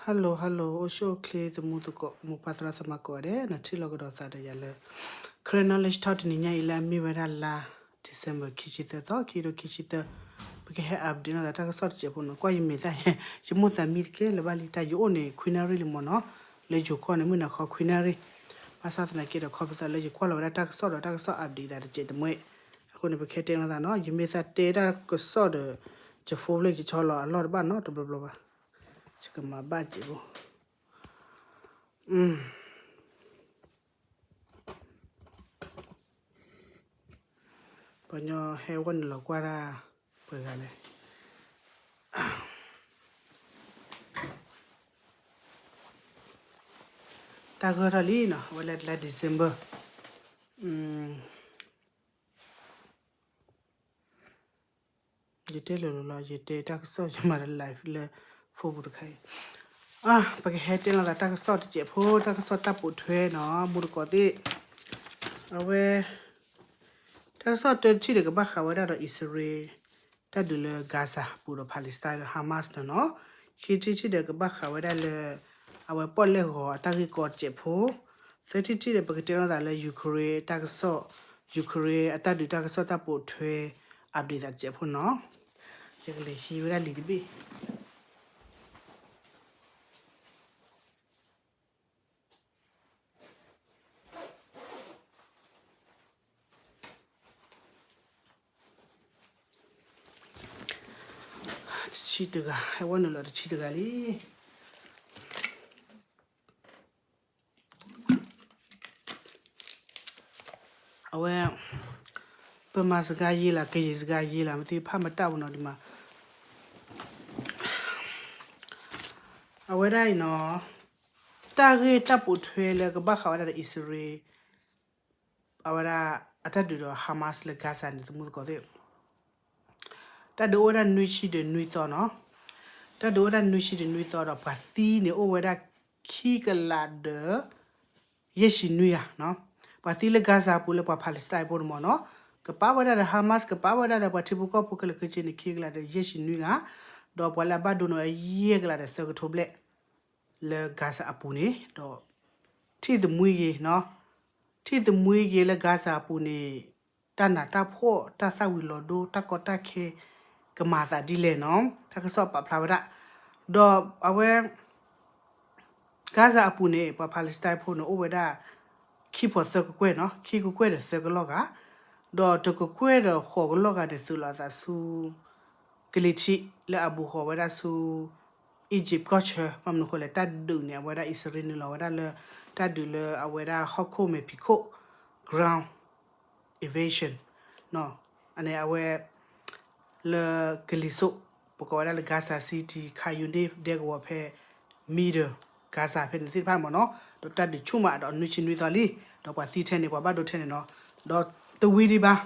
Hello hello အိၣ်ဆူၣ်အိၣ်ချ့ သမူသကိး မိၢ်ပၢ်သရၣ်သမါကိးဂၤဒဲး နထံၣ်လိာ်ကဒီးသးဒီးယၤလၢ Karen Knowledge Talk တနံၤညါအံၤလၢအမ့ၢ်ဝဲဒၣ်လါ December ခံဆံသၢသီ ခံကထိခံဆံသၢ, ပကဟဲ update လိာ်သးတၢ်ကစီၣ်တစဲးဖိနီၤ, ကွၢ်ယမဲာ်သၣ်ယဲ ယမိၢ်သးမံတကဲလၢၤဘၣ်လံ တၢ်ယအိၣ်န့ၣ် ခွံနၣ်ရံၣ်လံမ့ၢ်နီၤ, လၢယိၤကီၢ်န့ၣ် မုၢ်နၤခီခွံနၣ်ရံၣ်, ဘၣ်ဆၣ်သနာ်က့ဒီး ခီဖျိသးလၢယကွၢ်လီၤဝဲဒၣ်တၢ်ကစီၣ်ဒီးတၢ်ကစီၣ် update သးတစဲးတမှဲ, အဃိန့ၣ် ပကဟဲတဲလိာ်သးနီၤ, ယမ့ၢ်သးတဲတၢ်ကစီၣ်ဒီး ယဖိဖျၢၣ်ယဆီလီၤအလီၢ်တဘၣ်နီၤ တဘျီဘျီဘၣ်, ယကမၤဘၣ်စဲးဖိ ပှၤညီဟဲဝဲနုာ်လီၤကွၢ်တၢ်ပှဲၤဂၤလဲၣ်, တၢ်ဂၢၢ်ထီၣ်လံနီၤ အဝဲလၢလါ December, ယတဲလိၤလိၤလီၤ ယတဲတၢ်ကစီၣ် ယမၤတ live လၢ Facebook တခါအံၤ, ပကဟဲတဲလိာ်သးတၢ်ကစီၣ်တစဲးဖိ တၢ်ကစီၣ်တၢ်ပိာ်ထွဲနီၤ မူတကိးသ့ၣ်, အဝဲ တၢ်ကစီၣ်တၢတထံၣ်ဒီး ကဘၣ်ဃးဝဲဒၣ်ဒီးအံၣ်စရ့လး တၢ်ဒုးလၢ Gaza အပူၤဒီး Palestine ဒီး Hamas န့ၣ်နီၤ, ခံထံၣ်ထံၣ်ဒီး ကဘၣ်ဃးဝဲဒၣ်လၢ အဝဲပီၣ်လဲၣ်ဂီၤအတၢ်ဂ့ၢ်ကီတစဲးဖိ, သၢထံၣ်ထံၣ်ဒီး ပကတဲလိာ်သးလၢ Ukraine တၢ်ကစီၣ်, Ukraine အတၢ်ဒုးတၢ်ကစီၣ်တၢ်ပိာ်ထွဲ update သးတစဲးဖိနီၤ, ယကလဲၤဟံးဝဲဒၣ်လံာ်တဘ့ၣ် တဆံတဂၤ, ဟဲဝဲနုာ်လီၤတဆံတဂၤလံ. အဝဲ ပမၤစကားရေးလား ကရင်စကားရေးလား မသိဘူး ဖတ်မတတ်ဘူးနော် ဒီမှာ. အဝဲဒၣ်အံၤနီၤ, တၢ်ဂ့ၢ်တၢ်ပိာ်ထွဲလၢကဘၣ်ဃးဝဲဒၣ်ဒီးအံၣ်စရ့လး အဝဲဒၣ်အတၢ်ဒုးဒီး Hamas လၢ Gaza န့ၣ် သမူသကိးသ့ၣ် တၢ်ဒုးအိၣ်ဝဲဒၣ်နွံဆံဒီးနွံသီနီၤ. တၢ်ဒုးအိၣ်ဝဲဒၣ်နွံဆံဒီးနွံသီဒီး ပှၤသံန့ၣ်အိၣ်ဝဲဒၣ်ခံကလးဒီးယဲၢ်ဆံနွံဂၤနီၤ. ပှၤသံလၢ Gaza ပူၤလၢပှၤ Palestine ဖိန့ၣ်မ့ၢ်နီၤ, ကပာ်ဝဲဒၣ်ဒီး Hamas ကပာ်ဝဲဒၣ်ဒီးပှၤထံဖိကီၢ်ဖိခဲလၢာ်ခဲဆ့န့ၣ် ခံကလးဒီးယဲၢ်ဆံနွံဂၤ, ဒီးပှၤလၢအဘၣ်ဒိန့ၣ်ယဲၢ်ကလးဒီးသၢကထိဘျဲၣ် လၢ Gaza အပူၤန့ၣ်ဒီး ထံၣ်သမူဂ့ၤနီၤ, ထံၣ်သမူဂ့ၤလၢ Gaza အပူၤန့ၣ် တၢ်နးတၢ်ဖှီၣ် တၢ်သၣ်ဝံၤလီၤဒိ တၢ်ကီတၢ်ခဲ ကမၤသးဒ်လဲၣ်နီၤ, တၢ်ကစီၣ်ပာ်ဖျါဝဲဒၣ်. ဒီးအဝဲ Gaza အပူၤန့ၣ် ပှၤ Palestine ဖိန့ၣ် အိၣ်ဝဲဒၣ် ခံဖီၣ်သၢကကွဲၢ်နီၤ, ခံကကွဲၢ်ဒီးသၢကလီၢ်ဂၤ, ဒီးတကကွဲၢ်ဒီးဃိးကလီၢ်ဂၤန့ၣ် သုးလီၤအသးဆူ ကလံၤထံး လၢအဘူးဃီၤဝဲဒၣ်ဆူ Egypt ကီၢ်ဆၢ, ဘၣ်မနုၤအဃိလဲၣ် တၢ်ဒုးန့ၣ် အဝဲဒၣ်အံၣ်စရ့လးနုာ်လီၤဝဲဒၣ်လၢ တၢ်ဒုးလၢအဝဲဒၣ်ဟီၣ်ခိၣ်မဲာ်ဖံးခိၣ် ground invasion န့ၣ် အဝဲ လၢကလံၤစိး ပကိးဝဲဒၣ်လၢ Gaza City, Khan Younis ဒဲကဝီၤဖဲ Middle Gaza ဖဲန့ၣ်သ့ၣ်တဖၣ်မ့ၢ်နီၤ, ဒီးတၢ်ဒုးဆူၣ်မးဒီးနွံဆံနွံသီလံ, ဒီးပှၤသံထဲန့ၣ် ပှၤဘၣ်ဒိထဲန့ၣ်နီၤ, ဒီးတဝံၤဒံးဘၣ်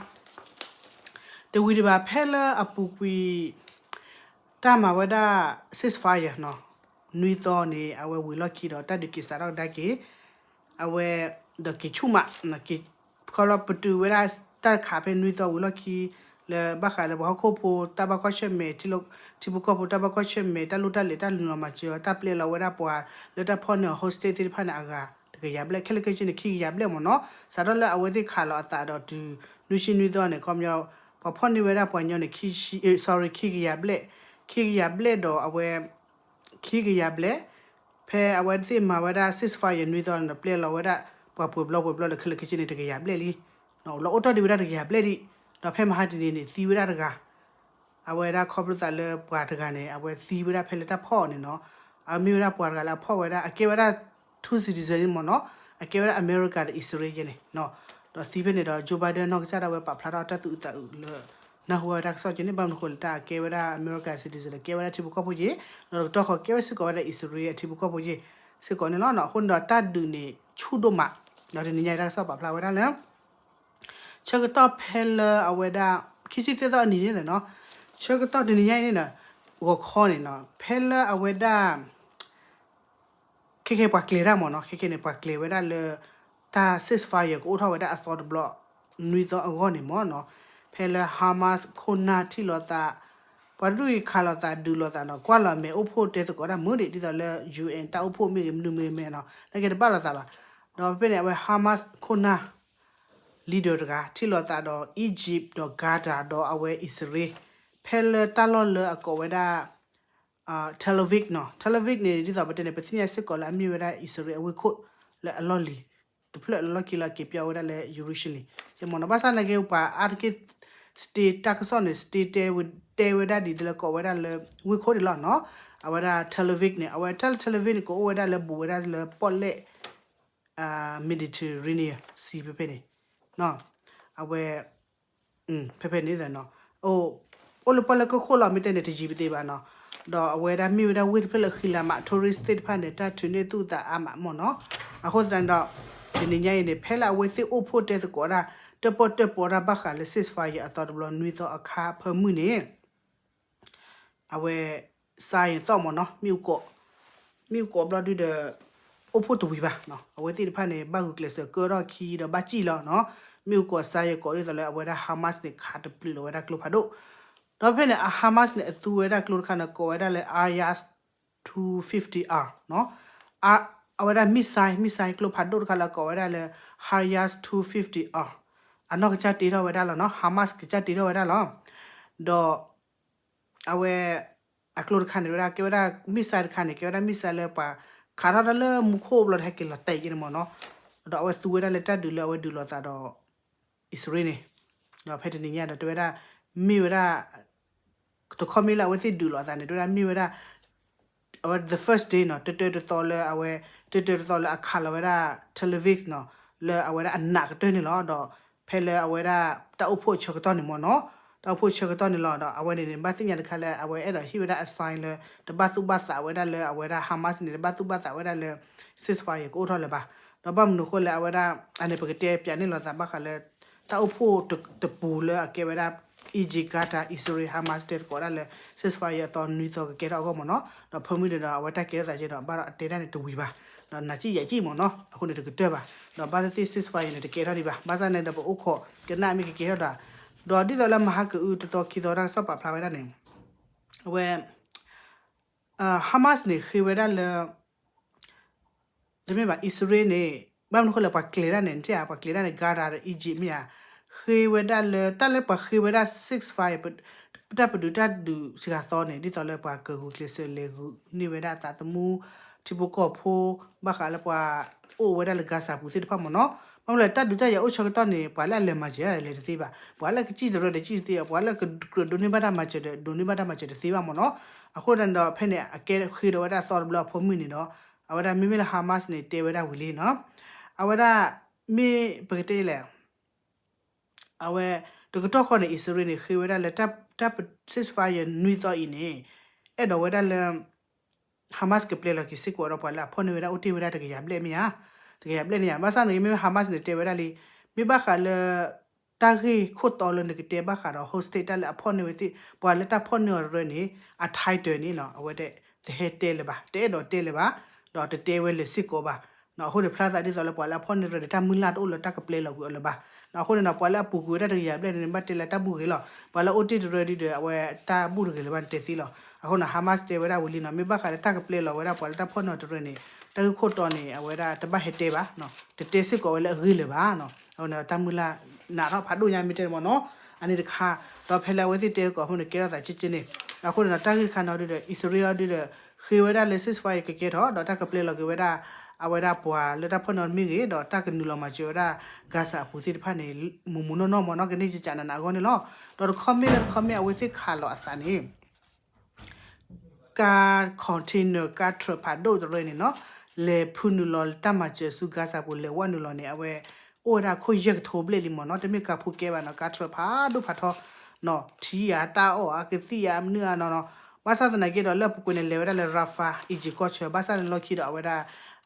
တဝံၤဒံးဘၣ် ဖဲလၢအပူၤကွံာ် တၢ်မၤဝဲဒၣ် ceasefire နီၤ, နွံသီန့ၣ် အဝဲဝံၤလီၢ်ခံဒီး တၢ်ဒုးက့ၤစးထီၣ်ကဒါက့ၤ အဝဲ ဒီးက့ၤဆူၣ်မး, ခီလီၤပတုာ်ဝဲဒၣ်တၢ်ခးဖဲနွံသီဝံၤလီၢ်ခံ လၢဘၣ်ဃးလၢပှၤဟီၣ်ခိၣ်ဖိတၢ်ဘၣ်ကွၢ်ဆၢၣ်မဲာ်, ထံဖိကီၢ်ဖိတၢ်ဘၣ်ကွၢ်ဆၢၣ်မဲာ်, တၢ်လိၣ်တၢ်လဲၤတၢ်လူၤလီၤမၤစၢၤအီၤ, တၢ်ပျဲလီၤဝဲဒၣ်ပှၤလၢတၢ်ဖီၣ်န့ၢ်အီၤ hostage သ့ၣ်တဖၣ်န့ၣ် အဂၤတကယၤဘျဲၣ်, ခဲလၢာ်ခဲဆ့န့ၣ် ခံကယၤဘျဲၣ်မ့ၢ်နီၤ, စးထီၣ်လၢအဝဲသ့ၣ်ခးလီၤအသးဒီးတုၤ နွံဆံနွံသီန့ၣ် ခီပညီ ပှၤဖီၣ်န့ၢ်ဝဲဒၣ်ပှၤညီန့ၣ် ခံဆံ, sorry ခံကယၤဘျဲၣ်, ခံကယၤဘျဲၣ်ဒီးအဝဲ ခံကယၤဘျဲၣ်, ဖဲအဝဲသ့ၣ်မၤဝဲဒၣ် ceasefire နွံသီန့ၣ်ဒီး ပျဲလီၤဝဲဒၣ်ပှၤပှဲၤဘျီပှဲၤဘျီဒီး ခဲလၢာ်ခဲဆ့န့ၣ် တကယၤဘျဲၣ်လံ, လီၤအိၣ်တ့ၢ်ဒံးဝဲဒၣ်တကယၤဘျဲၣ်ဒံး, ဒီးဖဲမဟါတနံၤန့ၣ် သံဝဲဒၣ်တဂၤ, အဝဲဒၣ်ခီဖျိသးလၢပှၤတဂၤန့ၣ် အဝဲသံဝဲဒၣ်ဖဲလၢတၢ်ဖီၣ်အီၤန့ၣ်နီၤ, အမ့ၢ်ဝဲဒၣ်ပှၤတဂၤလၢအဖီၣ်ဝဲဒၣ် အကဲဝဲဒၣ် two citizen န့ၣ်မ့ၢ်နီၤ, အကဲဝဲဒၣ် America ဒီးအံၣ်စရ့လးယဲန့ၣ်, ဒီးသံဖဲန့ၣ်ဒီး Joe Biden နီၢ်ကစၢ်ဒၣ်ဝဲပာ်ဖျါထီၣ်တၢ်သူၣ်အုးသးအုးလၢ နၢ်ဟူဝဲတၢ်ကစီၣ်ကဲန့ၣ် ဘၣ်မနုၤအဃိလဲၣ် တၢ်အကဲဝဲဒၣ် America citizen ဒီးကဲဝဲဒၣ်ထံဖိကီၢ်ဖိယဲ, ဒီးတကတီၢ်ဃီကဲဝဲစ့ၢ်ကီးဝဲဒၣ်အံၣ်စရ့လးအထံဖိကီၢ်ဖိယဲ စ့ၢ်ကီးန့ၣ်လီၤ. အဃိန့ၣ်ဒီးတၢ်ဒုးန့ၣ်ဆူၣ်ဒိၣ်မး, ဒီးတနံၤညါအံၤတၢ်ကစီၣ်ပာ်ဖျါဝဲဒၣ်လၢ ဆၢကတီၢ်ဖဲလၢအဝဲဒၣ် ခံဆံသၢသီအနံၤန့ၣ်နီၤ, ဆၢကတီၢ်တနံၤညါအံၤန့ၣ်ဒီး ဂီၤခီန့ၣ်နီၤ ဖဲလၢအဝဲဒၣ် ခဲကဲပှၤကျဲၤတၢ်မ့ၢ်နီၤ, ခဲကဲန့ၣ် ပှၤကျဲၤဝဲဒၣ်လၢ တၢ် ceasefire ကအိၣ်ထီၣ်ဝဲဒၣ်အသီတဘျီ နွံသီအဂီၢ်န့ၣ်မ့ၢ်နီၤ, ဖဲလၢ Hamas ခိၣ်နၢ်ထံၣ်လိာ်သး ပှၤတဒူၣ်အံၤခးလိာ်သးဒုးလိာ်သးနီၤ ကွၢ်လီၤမဲာ်အိၣ်ဖှိၣ်တဲသကိးတၢ်မုာ်ဒံး ဒ်သိးလၢ ယူၣ်အ့ၣ် တၢ်အိၣ်ဖှိၣ်မ့ၢ်ဂ့ၤ မနုၤမ့ၢ်ဂ့ၤနီၤ နာ်က့တဘၣ်လိာ်သးဘၣ်. ဒီးဖဲဖဲန့ၣ် အဝဲ Hamas ခိၣ်နၢ် leader တဂၤ ထံၣ်လိာ်သးဒီး Egypt ဒီး Qatar ဒီးအဝဲအံၣ်စရ့လး ဖဲလၢတၢ်လီၢ်လၢအကိးဝဲဒၣ် Tel Aviv နီၤ Tel Aviv န့ၣ် ဒ်သိးပတဲန့ၣ် ပသ့ၣ်ညါစ့ၢ်ကီးလၢအမ့ၢ်ဝဲဒၣ်အံၣ်စရ့လးအဝ့ၢ်ခိၣ်လၢအလီၢ်လံၤ တဖျၢၣ်လၢလီၢ်ခံလၢအက့ၤပၠီဝဲဒၣ်လၢ Jerusalem မ့ၢ်နီၤ ဘၣ်ဆၣ်နာ်က့ပှၤအါတက့ၢ် state တၢ်ကစီၣ်န့ၣ် state တဲဝဲ တဲဝဲဒၣ်ဒ်လၢကိးဝဲဒၣ်လၢ ဝ့ၢ်ခိၣ်န့ၣ်လီၤနီၤ အဝဲဒၣ် Tel Aviv န့ၣ် အဝဲတၢ်လၢ Tel Aviv န့ၣ် ကအိၣ်ဝဲဒၣ်လၢဘူးဝဲဒၣ်လၢပီၣ်လဲၣ် Mediterranean Sea ဖဲဖဲန့ၣ် အဝဲ ဖဲဖဲန့ၣ် အိၣ်လၢပီၣ်လဲၣ်ကီၢ်ခိၣ်လီၤ မ့ၢ်တဲန့ၣ် တယံာ်ပသ့ဘၣ်နီၤ ဒီးအဝဲဒၣ်မ့ၢ်ဝဲဒၣ်ဝ့ၢ်တဖျၢၣ်လၢအဃံလၤမး tourist သ့ၣ်တဖၣ်န့ၣ် တၢ်ထုးန့ၢ်သူၣ်အသးအါမးမ့ၢ်နီၤ အဃိသတးန့ၣ်ဒီး တနံၤညါအံၤန့ၣ် ဖဲလၢအဝဲသ့ၣ်အိၣ်ဖှိၣ်တဲသကိးတၢ် တၢၣ်ပီၣ်တၢၣ်ပီတၢ်ဘၣ်ဃးလၢ ceasefire အသီတဘျီနွံသီအခါဖၢမုၢ်န့ၣ် အဝဲ စါယသီၣ်မ့ၢ်နီၤ မ့ၣ်အူကိး မ့ၣ်အူကိးဘျီဒုဒီး အိၣ်ဖှိၣ်တဝံၤဘၣ်နီၤ အဝဲသ့ၣ်တဖၣ်န့ၣ် ဘၣ်ဂုာ်ကျဲးစၢးကၢထီၣ်ခံဒီးဘၣ်စံၣ်လီၤနီၤ မ့ၣ်အူကိးစါယကိးဒ်သိးလၢအဝဲဒၣ် Hamas န့ၣ် ခးတပျုာ်လီၤဝဲဒၣ်ကျိဖးဒိၣ် ဒီးဖဲန့ၣ် အ Hamas န့ၣ် အသူဝဲဒၣ်ကျိတခါန့ၣ် ကိးဝဲဒၣ်လၢ Aryas two fifty R နီၤ အဝဲဒၣ် missile missile ကျိဖးဒိၣ်တခါလၢအကိးဝဲဒၣ်လၢ Aryas two fifty R အနီၢ်ကစၢ်တ့ထီၣ်ဝဲဒၣ်လီၤနီၤ Hamas ကစၢ်တ့ထီၣ်ဝဲဒၣ်လီၤ ဒီး အဝဲ အကျိတခါန့ၣ်ဝဲဒၣ် ကဲဝဲဒၣ် missile တခါန့ၣ် ကဲဝဲဒၣ် missile လၢပှၤ ခးထီၣ်တၢ်လၢမူခိၣ်ဘျီတဟဲက့ၤလီၤတဲာ်က့ၤန့ၣ်မ့ၢ်နီၤ ဒီးအဝဲသူဝဲဒၣ်လၢတၢ်ဒုးလၢအဝဲဒုးလိာ်သးဒီး အံၣ်စရ့လးန့ၣ် ဒီးဖဲတနံၤညါဒီးတဲဝဲဒၣ် မ့ၢ်ဝဲဒၣ် တခီမ့ၢ်လၢအဝဲသ့ၣ်ဒုးလိာ်သးန့ၣ် တဲဝဲဒၣ်မ့ၢ်ဝဲဒၣ် အဝဲ the first day နီၤ တတၢတသီလၢအဝဲ တတၢတသီလၢအခးလီၤဝဲဒၣ် Tel Aviv နီၤ လၢအဝဲဒၣ်အနးကတၢၢ်န့ၣ်လီၤ ဒီးဖဲလၢအဝဲဒၣ် တၢ်အိၣ်ဖှိၣ်အဆၢကတီၢ်န့ၣ်မ့ၢ်နီၤ တၢ်အိၣ်ဖှိၣ်အဆၢကတီၢ်န့ၣ်လီၤ ဒီးအဝဲန့ၣ်န့ၣ် ဘၣ်သ့ၣ်ညါတခါလၢအဝဲအဲၣ်ဒိးဟ့ၣ်ဝဲဒၣ်အ sign လၢ တဘၣ်သူၣ်ဘၣ်သးဝဲဒၣ်လၢအဝဲဒၣ် Hamas န့ၣ် တဘၣ်သူၣ်ဘၣ်သးဝဲဒၣ်လၢ ceasefire ကအိၣ်ထီၣ်လၢၤဘၣ် ဒီးဘၣ်မနုၤအဃိလဲၣ် အဝဲဒၣ် အန့ၣ် ပကတဲပၠးန့ၢ်လိာ်သးဘၣ်ဃးလၢ တၢ်အိၣ်ဖှိၣ်တပူၤလၢအကဲဝဲဒၣ် Egypt Qatar အံၣ်စရ့လး Hamas တဲသကိးဒၣ်လၢ ceasefire အသီနွံသီကကဲထီၣ်အဂီၢ်မ့ၢ်နီၤ ဒီးဖၢမုၢ်န့ၣ်ဒီး အဝဲတၢ်ကဲထီၣ်သးကဲဒီး ဘၣ်ဒီးအတဲတၢ်န့ၣ်တဝံၤဘၣ် ဒီးနးစံၣ်ယဲၢ်စံၣ်မ့ၢ်နီၤ အဃိန့ၣ်တကတၢၢ်ဘၣ် ဒီးဘၣ်သ့ၣ်သ့ၣ် ceasefire န့ၣ် တကဲထီၣ်ဒံးဘၣ် ဘၣ်ဆၣ်န့ၣ်ဒီးပအိၣ်ခိးကနၣ်မ့ၢ်ကကဲထီၣ်ဒီး ဒီးဒ်သိးလၢမဟါကအုတသီခံသီတၢ်ကစီၣ်ပာ်ဖျါဝဲဒၣ်န့ၣ် အဝဲ Hamas န့ၣ် ဃ့ဝဲဒၣ်လၢ တမ့ၢ်ဘၣ် အံၣ်စရ့လးန့ၣ် ဘၣ်မနုၤအဃိလဲၣ် ပှၤကျဲၤတၢ်န့ၣ် နထံၣ်ဧါ ပှၤကျဲၤတၢ်န့ၣ် Qatar ဒီး Egypt မ့ၢ်ဧါ, ဃ့ဝဲဒၣ်လၢ တၢ်လၢပှၤဃ့ဝဲဒၣ် ceasefire တၢ်ပဒုးတၢ်ဒုးစှၤသီန့ၣ် ဒ်သိးလၢပှၤကဂုာ်ကျဲးစၢးလဲၤဂုာ်န့ၢ်ဝဲဒၣ်သးသမူ ထံဖိကီၢ်ဖိ ဘၣ်ဃးလၢပှၤအိၣ်ဝဲဒၣ်လၢ Gaza ပူၤသ့ၣ်တဖၣ်မ့ၢ်နီၤ, ဘၣ်မနုၤလဲၣ် တၢ်ဒုးတၢ်ယၤအိၣ်ဆၢကတီၢ်န့ၣ် ပှၤလၢအလဲၤမၤစၢၤတၢ်လဲၤတသ့ဘၣ်, ပှၤလၢကစံၣ်တရၢဒီးစံၣ်တသ့ဘၣ်, ပှၤလၢကကြၢးဒိးန့ၢ်ဘၣ်တၢ်မၤစၢၤဒီးဒိးန့ၢ်ဘၣ်တၢ်မၤစၢၤတသ့ဘၣ်မ့ၢ်နီၤ, အဃိသတးန့ၣ်ဒီး ဖဲန့ၣ် အကဲဃ့ဒီးဝဲဒၣ်သီတဘျီအဖိမုၣ်န့ၣ်ဒီး အဝဲဒၣ်မ့မ့ၢ်လၢ Hamas န့ၣ် တဲဝဲဒၣ်ဝံၤလံနီၤ, အဝဲဒၣ် မ့ၢ်ပကတဲလဲၣ် အဝဲ တကတီၢ်ဃီန့ၣ် အံၣ်စရ့လးန့ၣ် ဃ့ဝဲဒၣ်လၢ တၢ် ceasefire နွံသီအံၤန့ၣ် အဲၣ်ဒိးဝဲဒၣ်လၢ Hamas ကပျဲလီၤက့ၤစ့ၢ်ကီးဒီးပှၤလၢအဖီၣ်န့ၢ်ဝဲဒၣ်အိၣ်တ့ၢ်ဝဲဒၣ်တကယၤဘျဲၣ်မ့ၢ်ဧါ, တကယၤဘျဲၣ်န့ၣ်ဧါ, ဘၣ်ဆၣ်န့ၣ် မ့မ့ၢ် Hamas န့ၣ် တဲဝဲဒၣ်လံ, မ့ၢ်ဘၣ်ဃးလၢ တၢ်ဂ့ၢ်ခိၣ်တီလၢနကတဲဘၣ်ဃးဒီး hostage တၢ်လၢအဖီၣ်န့ၢ်ဝဲသ့ၣ် ပှၤလၢတၢ်ဖီၣ်န့ၢ်အီၤတရၢန့ၣ် အ title န့ၣ်နီၤ အဝဲတဟဲတဲလၢၤဘၣ်, တအဲၣ်ဒိးတဲလၢၤဘၣ်, ဒီးတတဲဝဲလၢၤစ့ၢ်ကီးဘၣ် အဃိန့ၣ် ဖျါသးဒ်သိးလၢပှၤလၢအဖီၣ်န့ၢ်တရၢန့ၣ် တၢ်မုၢ်လၢ်တအိၣ်လၢတၢ်ကပျဲလီၤကွံာ်အီၤလၢၤဘၣ်, အဃိန့ၣ်နီၤ ပှၤလၢအပူၤကွံာ်ဝဲဒၣ်တကယၤဘျဲၣ်န့ၣ် ဘၣ်တဲလၢတၢ်ဘူၣ်ဂ့ၤလီၤ, ပှၤလၢအအိၣ်တ့ၢ်တရၢဒ်ဒီး အဝဲတၢ်ဘူၣ်တဂ့ၤလၢၤဘၣ်န့ၣ်တဲသ့လီၤ, အဃိန့ၣ် Hamas တဲဝဲဒၣ်ဝံၤလံနီၤ မ့ၢ်ဘၣ်ဃးလၢတၢ်ကပျဲလီၤဝဲဒၣ်ပှၤလၢတၢ်ဖီၣ်န့ၢ်အီၤတရၢန့ၣ် တၢ်ဂ့ၢ်ခိၣ်တီန့ၣ် အဝဲဒၣ်တဘၣ်ဟဲတဲဘၣ်, တတဲစ့ၢ်ကီးဝဲလၢအဂ့ၢ်လၢၤဘၣ်နီၤ, အဃိန့ၣ် တၢ်မုၢ်လၢ်နးထီၣ်ဖးဒိၣ်ညါမ့ၢ်တဲမ့ၢ်နီၤ, အန့ၣ်တခါ, ဒီးဖဲလၢအဝဲသ့ၣ်တဲကီးအဃိန့ၣ် ကဲထီၣ်သးက့က့န့ၣ်, အဃိန့ၣ်ဒီး တၢ်ဂ့ၢ်တခါန့ၣ်ဒ်ဒီး အံၣ်စရ့လးဒ်ဒီး ဃ့ဝဲဒၣ်လၢ ceasefire ကကဲထီၣ် ဒီးတၢ်ကပျဲလီၤက့ၤဝဲဒၣ် အဝဲဒၣ်ပှၤလၢတၢ်ဖီၣ်န့ၢ်အီၤမ့ၢ်ဂ့ၤ ဒီးတၢ်ကနုာ်လီၤမၤစၢၤဝဲဒၣ် Gaza အပူၤသ့ၣ်တဖၣ်န့ၣ် မုၢ်မုၢ်နီၢ်နီၢ်မ့ၢ်နီၤ ကန့ၢ်ကကးနးနးအဂီၢ်န့ၣ်လီၤ, ဒီးတခီမ့ၢ်လၢတခီမ့ၢ်အဝဲသ့ၣ်ခးလီၤအသးန့ၣ် ကါ container ကါ truck ဖးဒိၣ်တရၢန့ၣ်နီၤ, လဲၤဖုနုာ်လီၤတၢ်မၤစၢၤဆူ Gaza ပူၤ လဲၤဝဲနုာ်လီၤန့ၣ် အဝဲ အိၣ်ဝဲဒၣ်ခိၣ်ယဲၢ်ကထိဘျဲၣ်လံမ့ၢ်နီၤ, တမ့ၢ်ကါဖိကဲဘၣ်နီၤ, ကါ truck ဖးဒိၣ်ဖးထီနီၤ, ထံဧါ တၢ်အီၣ်ဧါ ကသံၣ်ဧါ မနုၤဧါနီၤနီၤ, ဘၣ်ဆၣ်သနာ်က့ဒီး လၢအပူၤကွံာ်န့ၣ် လဲၤဝဲဒၣ်လၢ Rafah Egypt ကီၢ်ဆၢ, ဘၣ်ဆၣ်န့ၣ်လီၢ်ခံဒီး အဝဲဒၣ်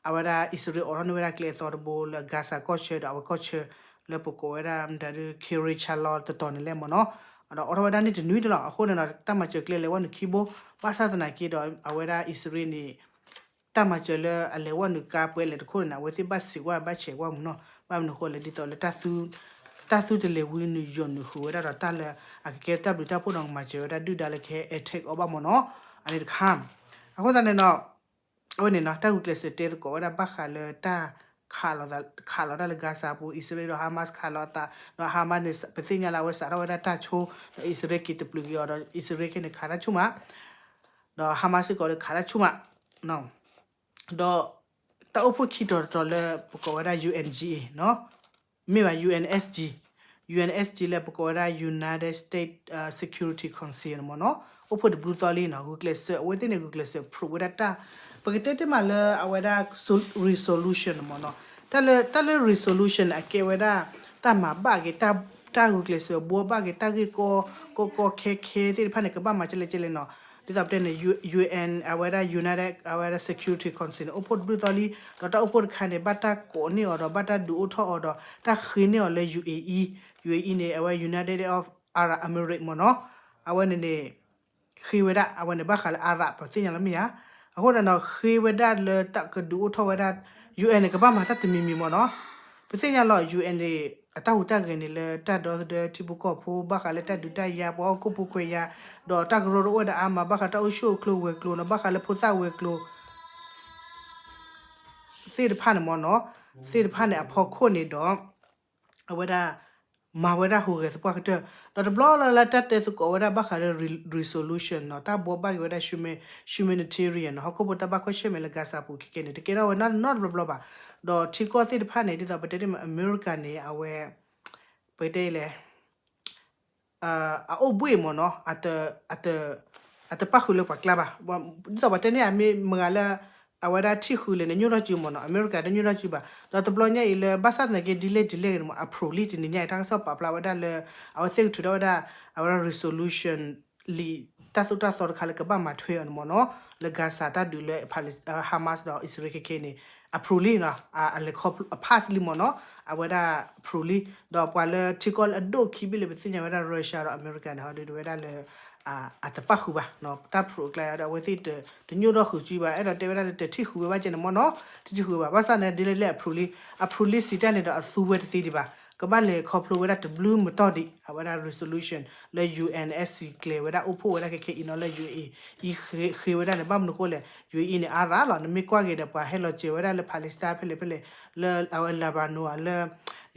အဝဲဒၣ်အံၣ်စရ့လးအိးထီၣ်န့ၢ်ဝဲဒၣ်ကျဲအသီတဘိလၢ Gaza ကီၢ်ဆၢဒီး အဝဲကီၢ်ဆၢ လၢပကိးဝဲဒၣ် Kiryat Shalav တတီၤန့ၣ်လဲၣ်မ့ၢ်နီၤ, ဒီးအိးထီၣ်ဝဲဒၣ်န့ၣ်တနွံတလီၤ, အဃိန့ၣ်ဒီး တၢ်မၤစၢၤကျဲလဲၤဝဲနုာ်ခံဘိ, ဘၣ်ဆၣ်သနာ်က့ဒီး အဝဲဒၣ်အံၣ်စရ့လးန့ၣ် တၢ်မၤစၢၤလၢအလဲၤဝဲနုာ်ကါပှဲၤလဲၣ်တခိၣ်န့ၣ် အဝဲသ့ၣ်ဘၣ်စံးကွၢ်ဘၣ်ဆဲးကွၢ်မ့ၢ်နီၤ, ဘၣ်မနုၤအဃိလဲၣ် ဒ်သိးလၢတၢ်သူ တၢ်သုတလဲၤဝံနုာ်ယိာ်နုာ်ဃုာ်ဝဲဒၣ်ဒီးတၢ်လၢ အကကဲတၢ်ဘျုးတၢ်ဖှိၣ်ဒီးကမၤစၢၤဝဲဒၣ်ဒုၣ်ဒါလၢကဟဲ attack အီၤဘၣ်မ့ၢ်နီၤ, အန့ၣ်တခါ, အဃိသတးန့ၣ်ဒီး အဝဲန့ၣ်နီၤ တၢ်ဂုာ်ကျဲးစၢးတဲသကိးဝဲဒၣ်ဘၣ်ဃးလၢတၢ် ခးလီၤတၢ်လၢ Gaza အပူၤ အံၣ်စရ့လးဒီး Hamas ခးလီၤအသး ဒီး Hamas န့ၣ် ပသ့ၣ်ညါလၢအဝဲစးထီၣ်ဝဲဒၣ်တၢ်ဆိ ဒီးအံၣ်စရ့လးက့ၤတပျုာ်က့ၤအီၤဒီး အံၣ်စရ့လးခဲန့ၣ် ခးတၢ်ဆူၣ်မး ဒီး Hamas စ့ၢ်ကီးဒီးခးတၢ်ဆူၣ်မး ဒီး တၢ်အိၣ်ဖှိၣ်ခံတီၤတတီၤလၢပကိးဝဲဒၣ် ယူၣ်အၣ်အၣ်ၣ်ကၠီၣ်အ့ နီၤ, မ့ၢ်ဘၣ် ယူၣ်အၣ်အၣ်ၣ် ယူၣ်အၣ်အၣ်ၣ် လၢပကိးဝဲဒၣ် United States Security Council န့ၣ်မ့ၢ်နီၤ, အိၣ်ဖှိၣ်တဘျုးသီလံနီၤ, ဂုာ်ကျဲးစၢး အဝဲသ့ၣ်န့ၣ် ဂုာ်ကျဲးစၢး approve ဝဲဒၣ်တၢ်, ပကတဲတ့ၢ်မးလၢအဝဲဒၣ် resolution န့ၣ်မ့ၢ်နီၤ, တၢ်လၢ တၢ်လၢ resolution န့ၣ် အကဲဝဲဒၣ် တၢ်မၤဘၣ်က့ၤ တၢ်ဂုာ်ကျဲးစၢးဘှီဘၣ်က့ၤ တၢ်ဂ့ၢ်ကီ ကီကီခဲခဲသ့ၣ်တဖၣ်န့ၣ် ကဘၣ်မၤကဲလဲၣ်ကဲလဲၣ်နီၤ, ဒ်သိးပတဲန့ၣ် ယူၣ်အၣ် အဝဲဒၣ် United အဝဲဒၣ် Security Council န့ၣ် အိၣ်ဖှိၣ်တဘျုးသီလံ, ဒီးတၢ်အိၣ်ဖှိၣ်တခါန့ၣ် ဘၣ်တၢ်ကိးန့ၢ်အီၤဒီး ဘၣ်တၢ်ဒုးအိၣ်ထီၣ်အီၤဒီး တၢ်ဃ့န့ၢ်အီၤလၢ ယူၣ်အၣ်အၣ်, ယူၣ်အၣ်အၣ်န့ၣ် အဝဲ United of Arab Emirates မ့ၢ်နီၤ, အဝဲန့ၣ်န့ၣ် ဃ့ဝဲဒၣ် အဝဲန့ၣ် ဘၣ်ဃးလၢ Arab ပသ့ၣ်ညါလီၤမ့ၢ်ဧါ, အဃိသတးဒီး ဃ့ဝဲဒၣ်လၢတၢ်ကဒုးအိၣ်ထီၣ်ဝဲဒၣ် ယူၣ်အၣ်န့ၣ် ကဘၣ်မၤတၢ်တမံၤမံၤမ့ၢ်နီၤ, ပသ့ၣ်ညါလီၤ ယူၣ်အၣ်န့ၣ် အတၢ်ဟူးတၢ်ဂဲၤန့ၣ်လၢတၢ်ဒီသဒၢထံဖိကီၢ်ဖိ ဘၣ်ဃးလၢတၢ်ဒုးတၢ်ယၤ ပှၤဟီၣ်ခိၣ်ဖိခွဲးယာ်, ဒီးတၢ်ကရၢကရိအိၣ်ဝဲဒၣ်အါမး ဘၣ်ဃးတၢ်အိၣ်ဆူၣ်အိၣ်ချ့ဝဲၤကျိၤနီၤ, ဘၣ်ဃးလၢဖိသၣ်ဝဲၤကျိၤ သ့ၣ်တဖၣ်န့ၣ်မ့ၢ်နီၤ, သ့ၣ်တဖၣ်န့ၣ်အဖီခိၣ်န့ၣ်ဒီး အဝဲဒၣ် မၤဝဲဒၣ်ဟူးဂဲၤသပှၢ်ကတၢၢ်, ဒီးတဘျီလၢ်လၢ်တၢ်တဲသကိးဝဲဒၣ်ဘၣ်ဃးလၢ resolution နီၤ, တၢ်ဘှီဘၣ်က့ၤဝဲဒၣ် humanitarian နီၤ, ဟီၣ်ခိၣ်ဖိတၢ်ဘၣ်ကွၢ်ဆၢၣ်မဲာ်လၢ Gaza အပူၤခဲကဲန့ၣ် တကဲထီၣ်ဝဲနီတဘျီဘၣ်, ဒီးထံကီၢ်သ့ၣ်တဖၣ်န့ၣ် ဒ်သိးပတဲတ့ၢ်မး အမဲရကၤန့ၣ် အဝဲ ပတဲလဲၣ် အအိၣ်ဘှ့ၣ်မ့ၢ်နီၤ, အတပၣ်ဃုာ်လၢပှၤကျါဘၣ်, ဒ်သိးပှၤတဲန့ၣ် အမ့ၢ်မတၤလၢ အဝဲဒၣ်ထံၣ်ဃုာ်လဲၣ်န့ၣ် ညိၣ်ထီၣ်စုမ့ၢ်နီၤ, အမဲရကၤတညိၣ်ထီၣ်စုဘၣ်, ဒီးတဘျီညါအံၤလၢ ဘၣ်ဆၣ်သနာ်က့ ဒ်လဲၣ်ဒ်လဲၣ်ဂ့ၤန့ၣ်မ့ၢ် အ approve လံ တနံၤညါအံၤ တၢ်ကစီၣ်ပာ်ဖျါဝဲဒၣ်လၢ အဝဲသ့ၣ်ကထုးထီၣ်ဝဲဒၣ် အဝဲဒၣ် resolution လံာ်တၢ်သိၣ်တၢ်သီတခါလၢကဘၣ်မၤထွဲအီၤန့ၣ်မ့ၢ်နီၤ, လၢ Gaza တၢ်ဒုးလၢ Hamas ဒီး အံၣ်စရ့လး ခဲခဲန့ၣ် approve လံနီၤ, အလဲၤခီဖျိ အ pass လံမ့ၢ်နီၤ, အဝဲဒၣ် approve လံ, ဒီးပှၤလၢထံကီၢ်လၢအဒိၣ်ခံဘ့ၣ်လၢပသ့ၣ်ညါဝဲဒၣ် Russia ဒီးအမဲရကၤန့ၣ် ဟီဒုးဝဲဒၣ်လၢ အတပၣ်ဃုာ်ဘၣ်, တၢ် approve အကျါဒီး အဝဲသ့ၣ်တညိၣ်ထီၣ်ဃုာ်စုဘၣ်, အဲၣ်ဒိးတဲဝဲဒၣ်လၢတထံၣ်ဃုာ်ဝဲဘၣ်ကဲန့ၣ်မ့ၢ်နီၤ, တထံၣ်ဃုာ်ဝဲဘၣ်, ဘၣ်ဆၣ်န့ၣ် ဒ်လဲၣ်လဲၣ် approve လံ, approve လံစံးတၢ်န့ၣ်ဒီးအသူဝဲတသ့ဒံးဘၣ်, ကဘၣ်လဲၤခီဖျိဝဲဒၣ်တဘျုးမတီၢ်ဒံး အဝဲဒၣ် resolution လၢ ယူၣ်အၣ်အၣ် စံးကျဲၤဝဲဒၣ်အိၣ်ဖှိၣ်ဝဲဒၣ်ခဲခဲအံၤနီၤ, လၢ ယူၣ်အၣ်အၣ် အံၤဃ့ဝဲဒၣ်န့ၣ် ဘၣ်မနုၤအဃိလဲၣ်, ယူၣ်အၣ်အၣ်န့ၣ် အါရၣ်လီၤ, နမ့ၢ်ကွၢ်က့ၤဒီးပှၤဟဲလီၤစၢၤဝဲဒၣ်လၢ Palestine ဖဲလဲၣ်ဖဲလဲၣ်, လၢအဝဲ Lebanon လၢ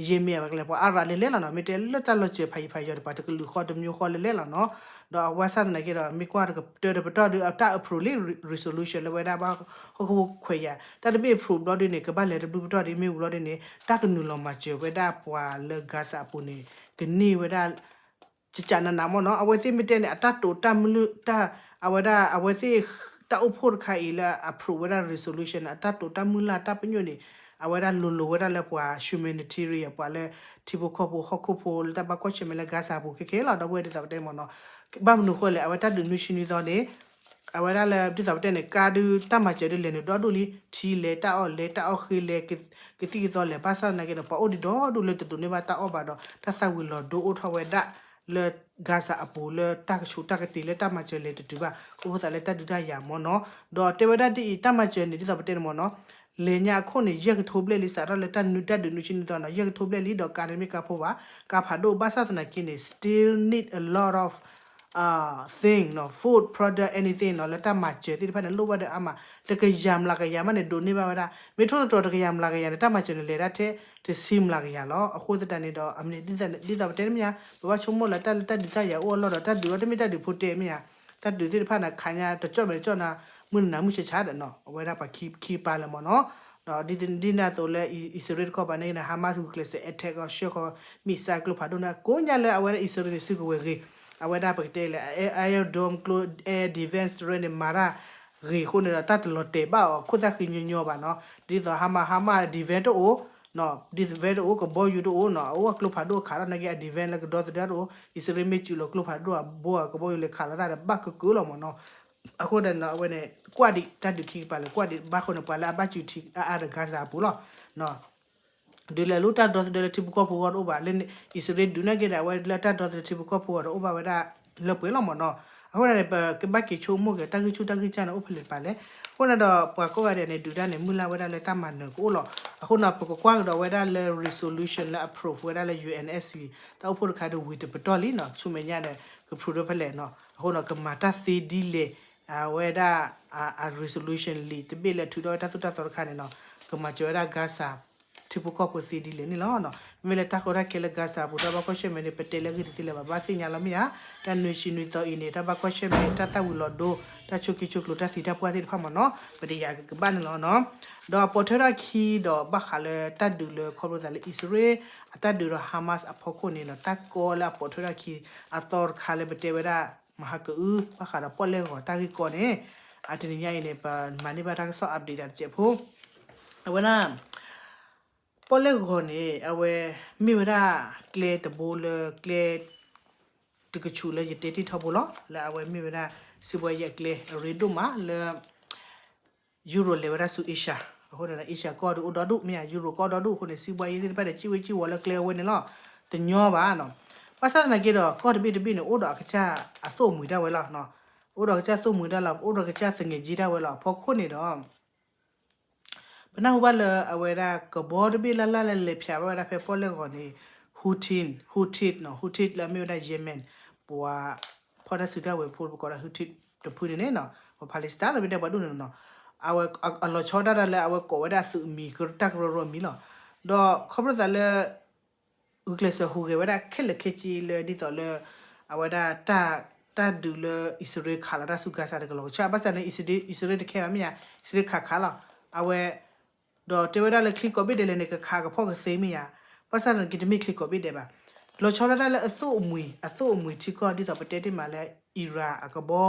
Yemen ဝဲကလဲၣ် ပှၤအါရၣ်လဲၤလဲၤလီၤနီၤ, မ့ၢ်တဲလၢတၢ်လီၤစၢၤဖးယံၤဖးယီၤတပၤ တကလုာ်ဃီတမျိုးဃီလဲၤလဲၤလီၤနီၤ, ဒီးအဝဲဆၣ်သနာ်က့ဒီး မ့ၢ်ကွၢ်တကတၢၢ်တပတီၢ်ဒီး တၢ် approve လံ resolution လၢဝဲဒၣ်ဘၣ်ဟီၣ်ခိၣ်ဖိခွဲးယာ်, တၢ်တဘ့ၣ် approve ဘျီဒုန့ၣ် ကဘၣ်လဲၤတဘျုးပတီၢ်ဒ်မ့ၢ်ဝံၤဘျီဒုန့ၣ် တၢ်ကနုာ်လီၤမၤစၢၤဝဲဒၣ်ပှၤလၢ Gaza အပူၤန့ၣ် ကန့ၢ်ဝဲဒၣ် ကကနးနးမ့ၢ်နီၤ, အဝဲသ့ၣ်မ့ၢ်တဲန့ၣ် အတၢ်တိာ်တၢ်မုၢ်လၢ် တၢ် အဝဲဒၣ် အဝဲသ့ၣ် တၢ်အိၣ်ဖှိၣ်တခါအံၤလၢ approve ဝဲဒၣ် resolution န့ၣ် အတၢ်တိာ်တၢ်မုၢ်လၢ်တၢ်ပညိၣ်န့ၣ် အဝဲဒၣ်လိၤလိၤဝဲဒၣ်လၢပှၤ humanitarian ပှၤလၢထံဖိကီၢ်ဖိဟီၣ်ခိၣ်ဖိလၢတၢ်ဘၣ်ကွၢ်ဆၢၣ်မဲာ်လၢ Gaza အပူၤခဲခဲလီၤ, ဒီပုၢ်ဝဲၢ်ဒ်သိးပတဲန့ၣ်မ့ၢ်နီၤ, ဘၣ်မနုၤအဃိလဲၣ် အဝဲတၢ်ဒုးနွံဆံနွံသီန့ၣ် အဝဲဒၣ်လၢဒ်သိးပတဲန့ၣ် ကါဒုးတၢ်မၤစၢၤဒုးလဲၤနုာ်ဒီဒူၣ်လံ, ထံလဲၤတၢ်အီၣ်လဲၤတၢ်အီၣ်ဃ့လဲၤ ကသံၣ်ကသီလဲၤ ဘၣ်ဆၣ်သနာ်က့ဒီး ပှၤအိၣ်ဒံးဒီဒူၣ်လၢတဒိးန့ၢ်ဘၣ်တၢ်အီၣ်ဘၣ်ဒီး တၢ်သၣ်ဝံၤလီၤဒိအိၣ်ထီၣ်ဝဲဒၣ်လၢ Gaza အပူၤလၢတၢ်ကဆူးတၢ်ကတ့ၤလၢတၢ်မၤစၢၤလဲၤတတုၤဘၣ် ခိၣ်ဖိသးလၢတၢ်ဒုးတၢ်ယၤမ့ၢ်နီၤ, ဒီးတဲဝဲဒၣ်ဒ်အံၤ တၢ်မၤစၢၤန့ၣ် ဒ်သိးပတဲန့ၣ်မ့ၢ်နီၤ လဲၤညါအခိၣ်န့ၣ် ယဲၢ်ကထိဘျဲၣ်လံ စးထီၣ်လၢတၢ်နုာ်တၢ်ဒုးနွံဆံနွံသီနီၤ ယဲၢ်ကထိဘျဲၣ်လံ ဒီးကါန့ၣ်မ့ၢ်ကါဖိဘၣ် ကါဖးဒိၣ် ဘၣ်ဆၣ်သနာ်က့န့ၣ် still need a lot of thing နီၤ food product anything နီၤ လၢတၢ်မၤစၢၤသ့ၣ်တဖၣ်န့ၣ် လိၣ်ဘၣ်ဒီးအါမး တကယၤမျးကယၤမးန့ၣ် ဒိးန့ၢ်ဘၣ်ဝဲဒၣ် မ့ၢ်ထိၣ်သတြီၤတကယၤမျးကယၤန့ၣ် တၢ်မၤစၢၤန့ၣ် လဲၤဒၣ်ထဲတဆံမျးကယၤလီၤ အဃိသတးန့ၣ်ဒီး အမ့ၢ်ဒ်သိးပတဲတမ့ၢ်ဧါ ပဘၣ်ဆိကမိၣ်လၢတၢ်လၢတၢ်ဒုးတၢ်ယၤအိၣ်အလီၢ်ဒီး တၢ်ဒုးအီၤတမ့ၢ်တၢ်ဒုးဖိတဲမ့ၢ်ဧါ တၢ်ဒုးသ့ၣ်တဖၣ်န့ၣ် ခးညါတကၠီၣ်မဲာ်တကၠီၣ်နၤ မုၢ်နၤမုၢ်ဆါဆါဒီးနီၤ အဝဲဒၣ်ပှၤခံပာ်လၢမ့ၢ်နီၤ ဒီးဒ်န့ၣ်အသိးလၢ အံၣ်စရ့လးတခီပၤန့ၣ် Hamas ဂုာ်ကျဲးစၢး attack အီၤ ဆှၢဃီၤ missile ကျိဖးဒိၣ်န့ၣ် ကိးညါလၢအဝဲဒၣ်အံၣ်စရ့လးန့ၣ် စုကဝဲၤဂ့ၤ အဝဲဒၣ်ပကတဲလၢ Iron Dome ကျိ air defense တရၢန့ၣ် မၤတၢ်ဂ့ၤအဃိန့ၣ်ဒီး တၢ်တလီၤတဲာ်ဘၣ်အီၤ ခိၣ်သၣ်ဃံညီညီဘၣ်နီၤ ဒ်သိး Hamas Hamas defense တအိၣ် defense တအိၣ် ကဘီယူၤတအိၣ်နီၤ အအိၣ်အကျိဖးဒိၣ်ခးထီၣ်နာ်က့ အ defense လၢကဒီသဒၢတအိၣ် အံၣ်စရ့လးမ့ၢ်စူးလီၤကျိဖးဒိၣ်အဘိအကဘီယူၤလဲၤခးလီၤတၢ်ဒီး ဘၣ်ကကၢလီၤမ့ၢ်နီၤ အဃိဒီးနီၤ အဝဲန့ၣ် ကွၢ်ဒံးတၢ်ဒုးခံကပၤလၢ ကွၢ်ဒံးဘၣ်ဃိန့ၣ် ပှၤလၢအဘၣ်စူးထံအါအါဒီး Gaza အပူၤလီၤ ဒုးလဲၤလၢတၢ်ဒီသဒၢလၢထံဖိကီၢ်ဖိဂီၢ်တအိၣ်ဘၣ် လၢအံၣ်စရ့လးဒုးနာ်က့ဒီး အဝဲလၢတၢ်ဒီသဒၢထံဖိကီၢ်ဖိဂီၢ်တအိၣ်ဘၣ်ဝဲဒၣ် လၢပှဲၤလီၤမ့ၢ်နီၤ. အဃိန့ၣ် ပကဘၣ်က့ၤဆိကမိၣ်က့ၤ တၢ်ဂံၢ်ဆူၣ်တၢ်ဂံၢ်စၢ်န့ၣ် အိၣ်ဖဲလဲၣ်တပၤလဲၣ်. အဃိန့ၣ်ဒီး ပှၤကိးဂၤဒဲးန့ၣ် ဒုးတၢ်န့ၣ် မုၢ်လၢ်ဝဲဒၣ်လၢတၢ်မၤနၢၤကအိၣ်လီၤ. အဃိန့ၣ် ပကကွၢ်ကဒီးဝဲဒၣ်လၢ resolution လၢအ approve ဝဲဒၣ်လၢ ယူၢ်အၣ်အၣ်စံၣ် တၢ်အိၣ်ဖှိၣ်တခါဒီး ဝံၤတပတီၢ်လံနီၤ, ဆူမဲာ်ညါဒီး က approve ဒီးဖဲလဲၣ်နီၤ. အဃိန့ၣ် ကမၤတၢ်သ့ဒ်လဲၣ် အဝဲဒၣ် အ resolution လံာ်တဘ့ၣ်လၢထုးထီၣ်ဝဲတၢ်သိၣ်တၢ်သီတခါန့ၣ်နီၤ, ကမၤစၢၤဝဲဒၣ် Gaza ထံဖိကီၢ်ဖိသ့ဒ်လဲၣ်န့ၣ်လီၤ. မ့မ့ၢ်လၢတၢ်ကီတၢ်ခဲလၢ Gaza ပူၤ တၢ်ဘၣ်ကွၢ်ဆၢၣ်မဲာ်န့ၣ် ပတဲလၢအဂ့ၢ်တသ့လၢၤဘၣ် ဘၣ်သ့ၣ်ညါလီၤမ့ၢ်ဧါ, တၢ်နွံဆံနွံသီအံၤန့ၣ် တၢ်ဘၣ်ကွၢ်ဆၢၣ်မဲာ် တၢ်သၣ်ဝံၤလီၤဒိ တၢ်ဆိးက့ဆိးကျိၤ တၢ်သံတၢ်ပှၢ်သ့ၣ်တဖၣ်မ့ၢ်နီၤ, ပတယၤကဘၣ်န့ၣ်လီၤနီၤ. ဒီးပိာ်ထွဲထီၣ်ခံဒီး ဘၣ်ဃးလၢတၢ်ဒုးလၢခီဖျိသးလၢအံၣ်စရ့လး အတၢ်ဒုးဒီး Hamas အဖီခိၣ်န့ၣ်ဒီး တၢ်ကီလၢအပိာ်ထွဲထီၣ်ခံအသီတခါလၢပတဲဝဲဒၣ် မဟါကအု ဘၣ်ဃးဒီးပီၣ်လဲၣ်ဂီၤတၢ်ဂ့ၢ်ကီန့ၣ်, အတနံၤညါအံၤန့ၣ် ပမၤန့ၢ်ဘၣ်တၢ်ကစီၣ် update တစဲးဖိ, အဝဲဒၣ် ပီၣ်လဲၣ်ဂီၤန့ၣ် အဝဲမ့ၢ်ဝဲဒၣ်ကျဲတဘိလၢကျဲ တကဆူးလၢယတဲတ့ၢ်ထီဘိလီၤ, လၢအဝဲမ့ၢ်ဝဲဒၣ် စံးဘှါယဲၢ်ကျဲအရ့ဒိၣ်မးလၢ ယူရိၤလဲၤဝဲဒၣ်ဆူ Asia, အဃိန့ၣ် Asia ကီၢ်ဒုးအိၣ်ဒီဒူၣ်မ့ၢ်ဧါ, ယူရိၤကီၢ်ဒီဒူၣ်အဃိန့ၣ် စံးဘှါယဲၢ်သ့ၣ်တဖၣ်န့ၣ် စံးဝဲစံးဝီၤလၢကျဲအဝဲန့ၣ်လီၤ, တညီဘၣ်နီၤ. ဘၣ်ဆၣ်သနာ်က့ဒီး ကီၢ်တဘ့ၣ်တဘ့ၣ်န့ၣ် အိၣ်ဒီးအကစၢ်အသိၣ်မှံၤဒၣ်ဝဲလီၤ, အိၣ်ဒီးအကစၢ်သိၣ်မှံၤဒၣ်လီၤ, အိၣ်ဒီးအကစၢ်သငဲးကၠံဒၣ်ဝဲလီၤ. အဖီခိၣ်န့ၣ်ဒီး ပနၢ်ဟူဘၣ်လၢအဝဲဒၣ်ကဘီတဘ့ၣ်လၢ်လၢ်လၢလဲၤဖျါဘၣ်ဝဲဒၣ်ဖဲပီၣ်လဲၣ်ဂီၤန့ၣ် Houthi, Houthi နီၤ, Houthi လၢအမ့ၢ်ဝဲဒၣ် Yemen ပှၤဖီၣ်တၢ်စုတၢ်ဝဲၤဖိ ပကိးဒၣ် Houthi တဖုန့ၣ်န့ၣ်နီၤ, ပှၤ Palestine လီၤ မ့ၢ်တဲပှၤဒိၣ်န့ၣ်နီၤ, အဝဲအလီၤဆီဒၣ်တၢ်လၢအဝဲကိးဝဲဒၣ်အသုးမံၤ တၢ်ကရၢကရိမံၤလီၤ. ဒီးခီဖျိသးလၢ ဂုာ်ကျဲးစၢးဟူးဂဲၤဝဲဒၣ်ခဲလၢာ်ခဲဆ့လၢဒ်သိးလၢ အဝဲဒၣ် တၢ်ဒုးလၢအံၣ်စရ့လးခးလီၤတၢ်ဆူ Gaza တကလီၤကဆှီ ဘၣ်ဆၣ်န့ၣ် အံၣ်စရ့လးတခဲဘၣ် မ့ၢ်ဧါ, အံၣ်စရ့လးခးခးလီၤ. အဝဲ ဒီးတဲဝဲဒၣ်လၢချံကိးဘ့ၣ်ဒဲးလဲၣ်န့ၣ် ကခးကဖီၣ်ကသ့မ့ၢ်ဧါ, ဘၣ်ဆၣ်န့ၣ်က့တမ့ၢ်ချံကိးဘ့ၣ်ဒဲးဘၣ်. လီၤဆီဒၣ်တၢ်လၢအသိၣ်အမှံၤ အသိၣ်အမှံၤထံကီၢ် ဒ်သိးပတဲတ့ၢ်မးလၢ Iran အကဘီ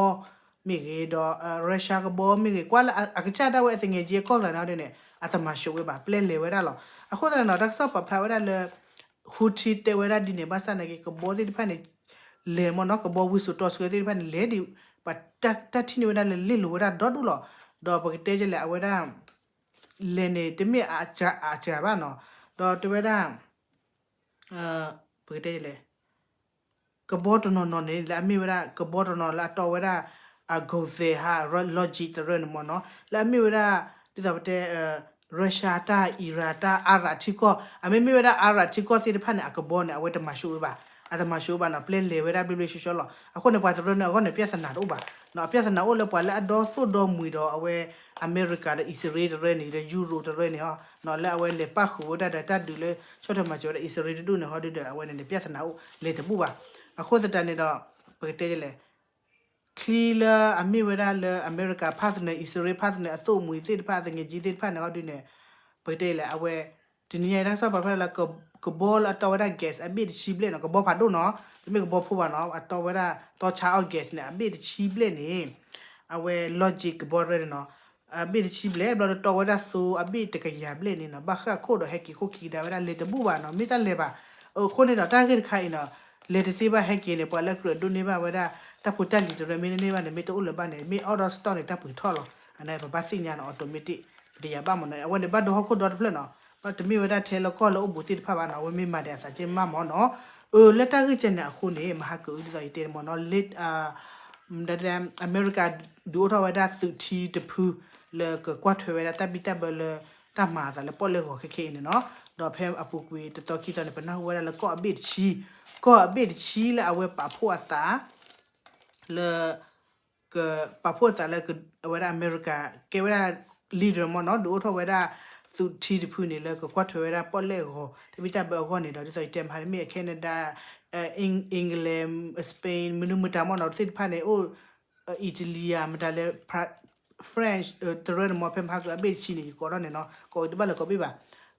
မ့ၢ်ဂ့ၤ ဒီး Russia ကဘီမ့ၢ်ဂ့ၤ ကွၢ်လၢအကစၢ်ဒၣ်ဝဲအသငဲးကၠံအကီၢ်ကျါန့ၣ်ဟီဒ်န့ၣ် အတမၤၡိးဝဲဘၣ် ပျဲလဲၤဝဲဒၣ်လီၤ. အဃိသတးန့ၣ်နီၤ တၢ်ကစီၣ်ပာ်ဖျါဝဲဒၣ်လၢ Houthi တဲဝဲဒၣ်ဒ်န့ၣ် ဘၣ်ဆၣ်သနာ်က့ ကဘီသ့ၣ်တဖၣ်န့ၣ် လဲၤမ့ၢ်နီၤ ကဘီဝံစိာ်တီဆှၢသ့ၣ်တဖၣ်န့ၣ် လဲၤဒ် ပှၤတၢ်ထံၣ်န့ၢ်ဝဲဒၣ်လၢလ့ၣ်လိၤဝဲဒၣ်ဒီဒူၣ်လီၤ. ဒီးပကတဲကလဲၣ် အဝဲဒၣ် လဲၤန့ၣ် တမ့ၢ်အစှၤဘၣ်နီၤ, ဒီးတဲဝဲဒၣ် ပကတဲလဲၣ် ကဘီတနီၤနီၤန့ၣ် လၢအမ့ၢ်ဝဲဒၣ် ကဘီတနီၤလၢအတီဝဲဒၣ် အ ဂိုသဲးဟး Lockheed တရၢန့ၣ်မ့ၢ်နီၤ လၢအမ့ၢ်ဝဲဒၣ် ဒ်သိးပတဲ Russia တၢ် Iran တၢ် Arab ထံကီၢ် အမ့မ့ၢ်ဝဲဒၣ် Arab ထံကီၢ်သ့ၣ်တဖၣ်န့ၣ် အကဘီန့ၣ် အဝဲတမၤၡိးဝဲဘၣ်, အတမၤၡိးဝဲဘၣ်နီၤ ပျဲလဲၤဝဲဒၣ်ဘျ့ဘျ့ဆှီဆှီလီၤ. အဃိန့ၣ် ပှၤတရၢန့ၣ်အဂီၢ်န့ၣ် ပြဿနာတအိၣ်ဘၣ်နီၤ, အပြဿနာအိၣ်လၢပှၤလၢအဒီသိၣ်ဒီမှံၤဒီးအဝဲ အမဲရကၤဒီးအံၣ်စရ့လးတရၢန့ၣ် ဒီးယူရိၤတရၢန့ၣ်ဟီနီၤ လၢအဝဲလဲၤပၣ်ဃုာ်ဝဲဒၣ်ဒီးတၢ်ဒုးလၢဆီၣ်ထွဲမၤစၢၤဝဲဒၣ်အံၣ်စရ့လးတဒူၣ်န့ၣ်ဟီဒုဒီး အဝဲန့ၣ်န့ၣ် ပြဿနာအိၣ်လဲၤတဘူၣ်ဘၣ်. အဃိသတးန့ၣ်ဒီး ပကတဲလဲၣ် ချံလၢအမ့ၢ်ဝဲဒၣ်လၢအမဲရကၤ partner အံၣ်စရ့လး partner အသိၣ်မှံၤသ့ၣ်တဖၣ် အသငဲးကၠံသ့ၣ်တဖၣ်န့ၣ်ဟီဒုန့ၣ် ပကတဲလဲၣ် အဝဲ တနံၤညါအံၤတၢ်ကစီၣ်ပာ်ဖျါလၢ ကဘီလၢအတီဝဲဒၣ် gas အဘ့ၣ်တဆံဘျဲၣ်နီၤ ကဘီဖးဒိၣ်နီၤ တမ့ၢ်ကဘီဖိဘၣ်နီၤ အတီဝဲဒၣ် တီဆါအီၣ် gas န့ၣ် အဘ့ၣ်တဆံဘျဲၣ်န့ၣ် အဝဲ Lockheed ကဘီတရၢန့ၣ်နီၤ အဘ့ၣ်တဆံဘျဲၣ် ဘျီဒီးတီဝဲဒၣ်သိအဘ့ၣ်တကယၤဘျဲၣ်န့ၣ်နီၤ ဘၣ်ဃၣ်ခိၣ်ဒီးဟဲက့ၤခိၣ်ခံကဒါဝဲဒၣ် လဲၤတဘူၣ်ဘၣ်နီၤ မ့ၢ်တၢ်လဲၤဘၣ်. အဃိန့ၣ်ဒီး တၢ်ဂ့ၢ်တခါအံၤနီၤ လဲၤတသ့ဘၣ်ဟဲက့ၤန့ၣ် ပှၤလၢကြၢးဒိးန့ၢ်ဘၣ်ဝဲဒၣ် တၢ်ဖိတၢ်လံၤတရၢမ့ၢ်တန့ၢ်ဘၣ်န့ၣ် မ့ၢ်တအိၣ်လၢၤဘၣ်န့ၣ် မ့ၢ် out of stock န့ၣ် တၢ်ပှ့ၤထီၣ်လီၤ. အန့ၣ် ပဘၣ်သ့ၣ်ညါနီၤ automatic ပတယၤဘၣ်မ့ၢ်နီၤ အဝဲန့ၣ်ဘၣ်ဒိဟီၣ်ခိၣ်ဒီတဖျၢၣ်နီၤ ဘၣ်တမ့ၢ်ဝဲဒၣ်ထဲလၢကီၢ်လၢအိၣ်ဘူးသ့ၣ်တဖၣ်ဘၣ်နီၤ အဝဲမ့ၢ်မၤဒီးအသးက့မးမ့ၢ်နီၤ. အၢ လၢတၢ်ဂ့ၢ်ကဲန့ၣ်အဃိန့ၣ် မဟါကအုဒ်သိးယတဲန့ၣ်မ့ၢ်နီၤ လၢ အမဲရကၤ ဒုးအိၣ်ထီၣ်ဝဲဒၣ်သုးထံတဖု လၢကကွၢ်ထွဲဝဲဒၣ်တၢ်ဘံၣ်တၢ်ဘၢလၢ တၢ်မၤအသးလၢပီၣ်လဲၣ်ဂီၤခဲခဲအံၤန့ၣ်နီၤ. ဒီးဖဲအပူၤကွံာ်တသီခံသီန့ၣ် ပနၢ်ဟူဝဲဒၣ်လၢကီၢ်အဘ့ၣ်တဆံ ကီၢ်အဘ့ၣ်တဆံလၢအဝဲပာ်ဖှိၣ်အသး လၢ ကပာ်ဖှိၣ်အသးလၢ အဝဲဒၣ်အမဲရကၤ ကဲဝဲဒၣ် leader မ့ၢ်နီၤ ဒုးအိၣ်ထီၣ်ဝဲဒၣ် သုးထံတဖုန့ၣ် လၢကကွၢ်ထွဲဝဲဒၣ်ပီၣ်လဲၣ်ဂီၤ တၢ်ဘံၣ်တၢ်ဘၢအဂီၢ်န့ၣ်ဒီး ဒ်သိးယတဲမဟါန့ၣ် မ့ၢ်အ Canada, England, Spain မနုၤမတၤမ့ၢ်နီၤ သ့ၣ်တဖၣ်န့ၣ် အိၣ် Italy မတၤလဲၣ် French တရၢန့ၣ်မ့ၢ် ဖဲမဟါကအဘ့ၣ်တဆံန့ၣ် ယကိးထီၣ်န့ၣ်နီၤ ကိးတဘၣ်လၢၤကိးဘ့ၣ်ဘၣ်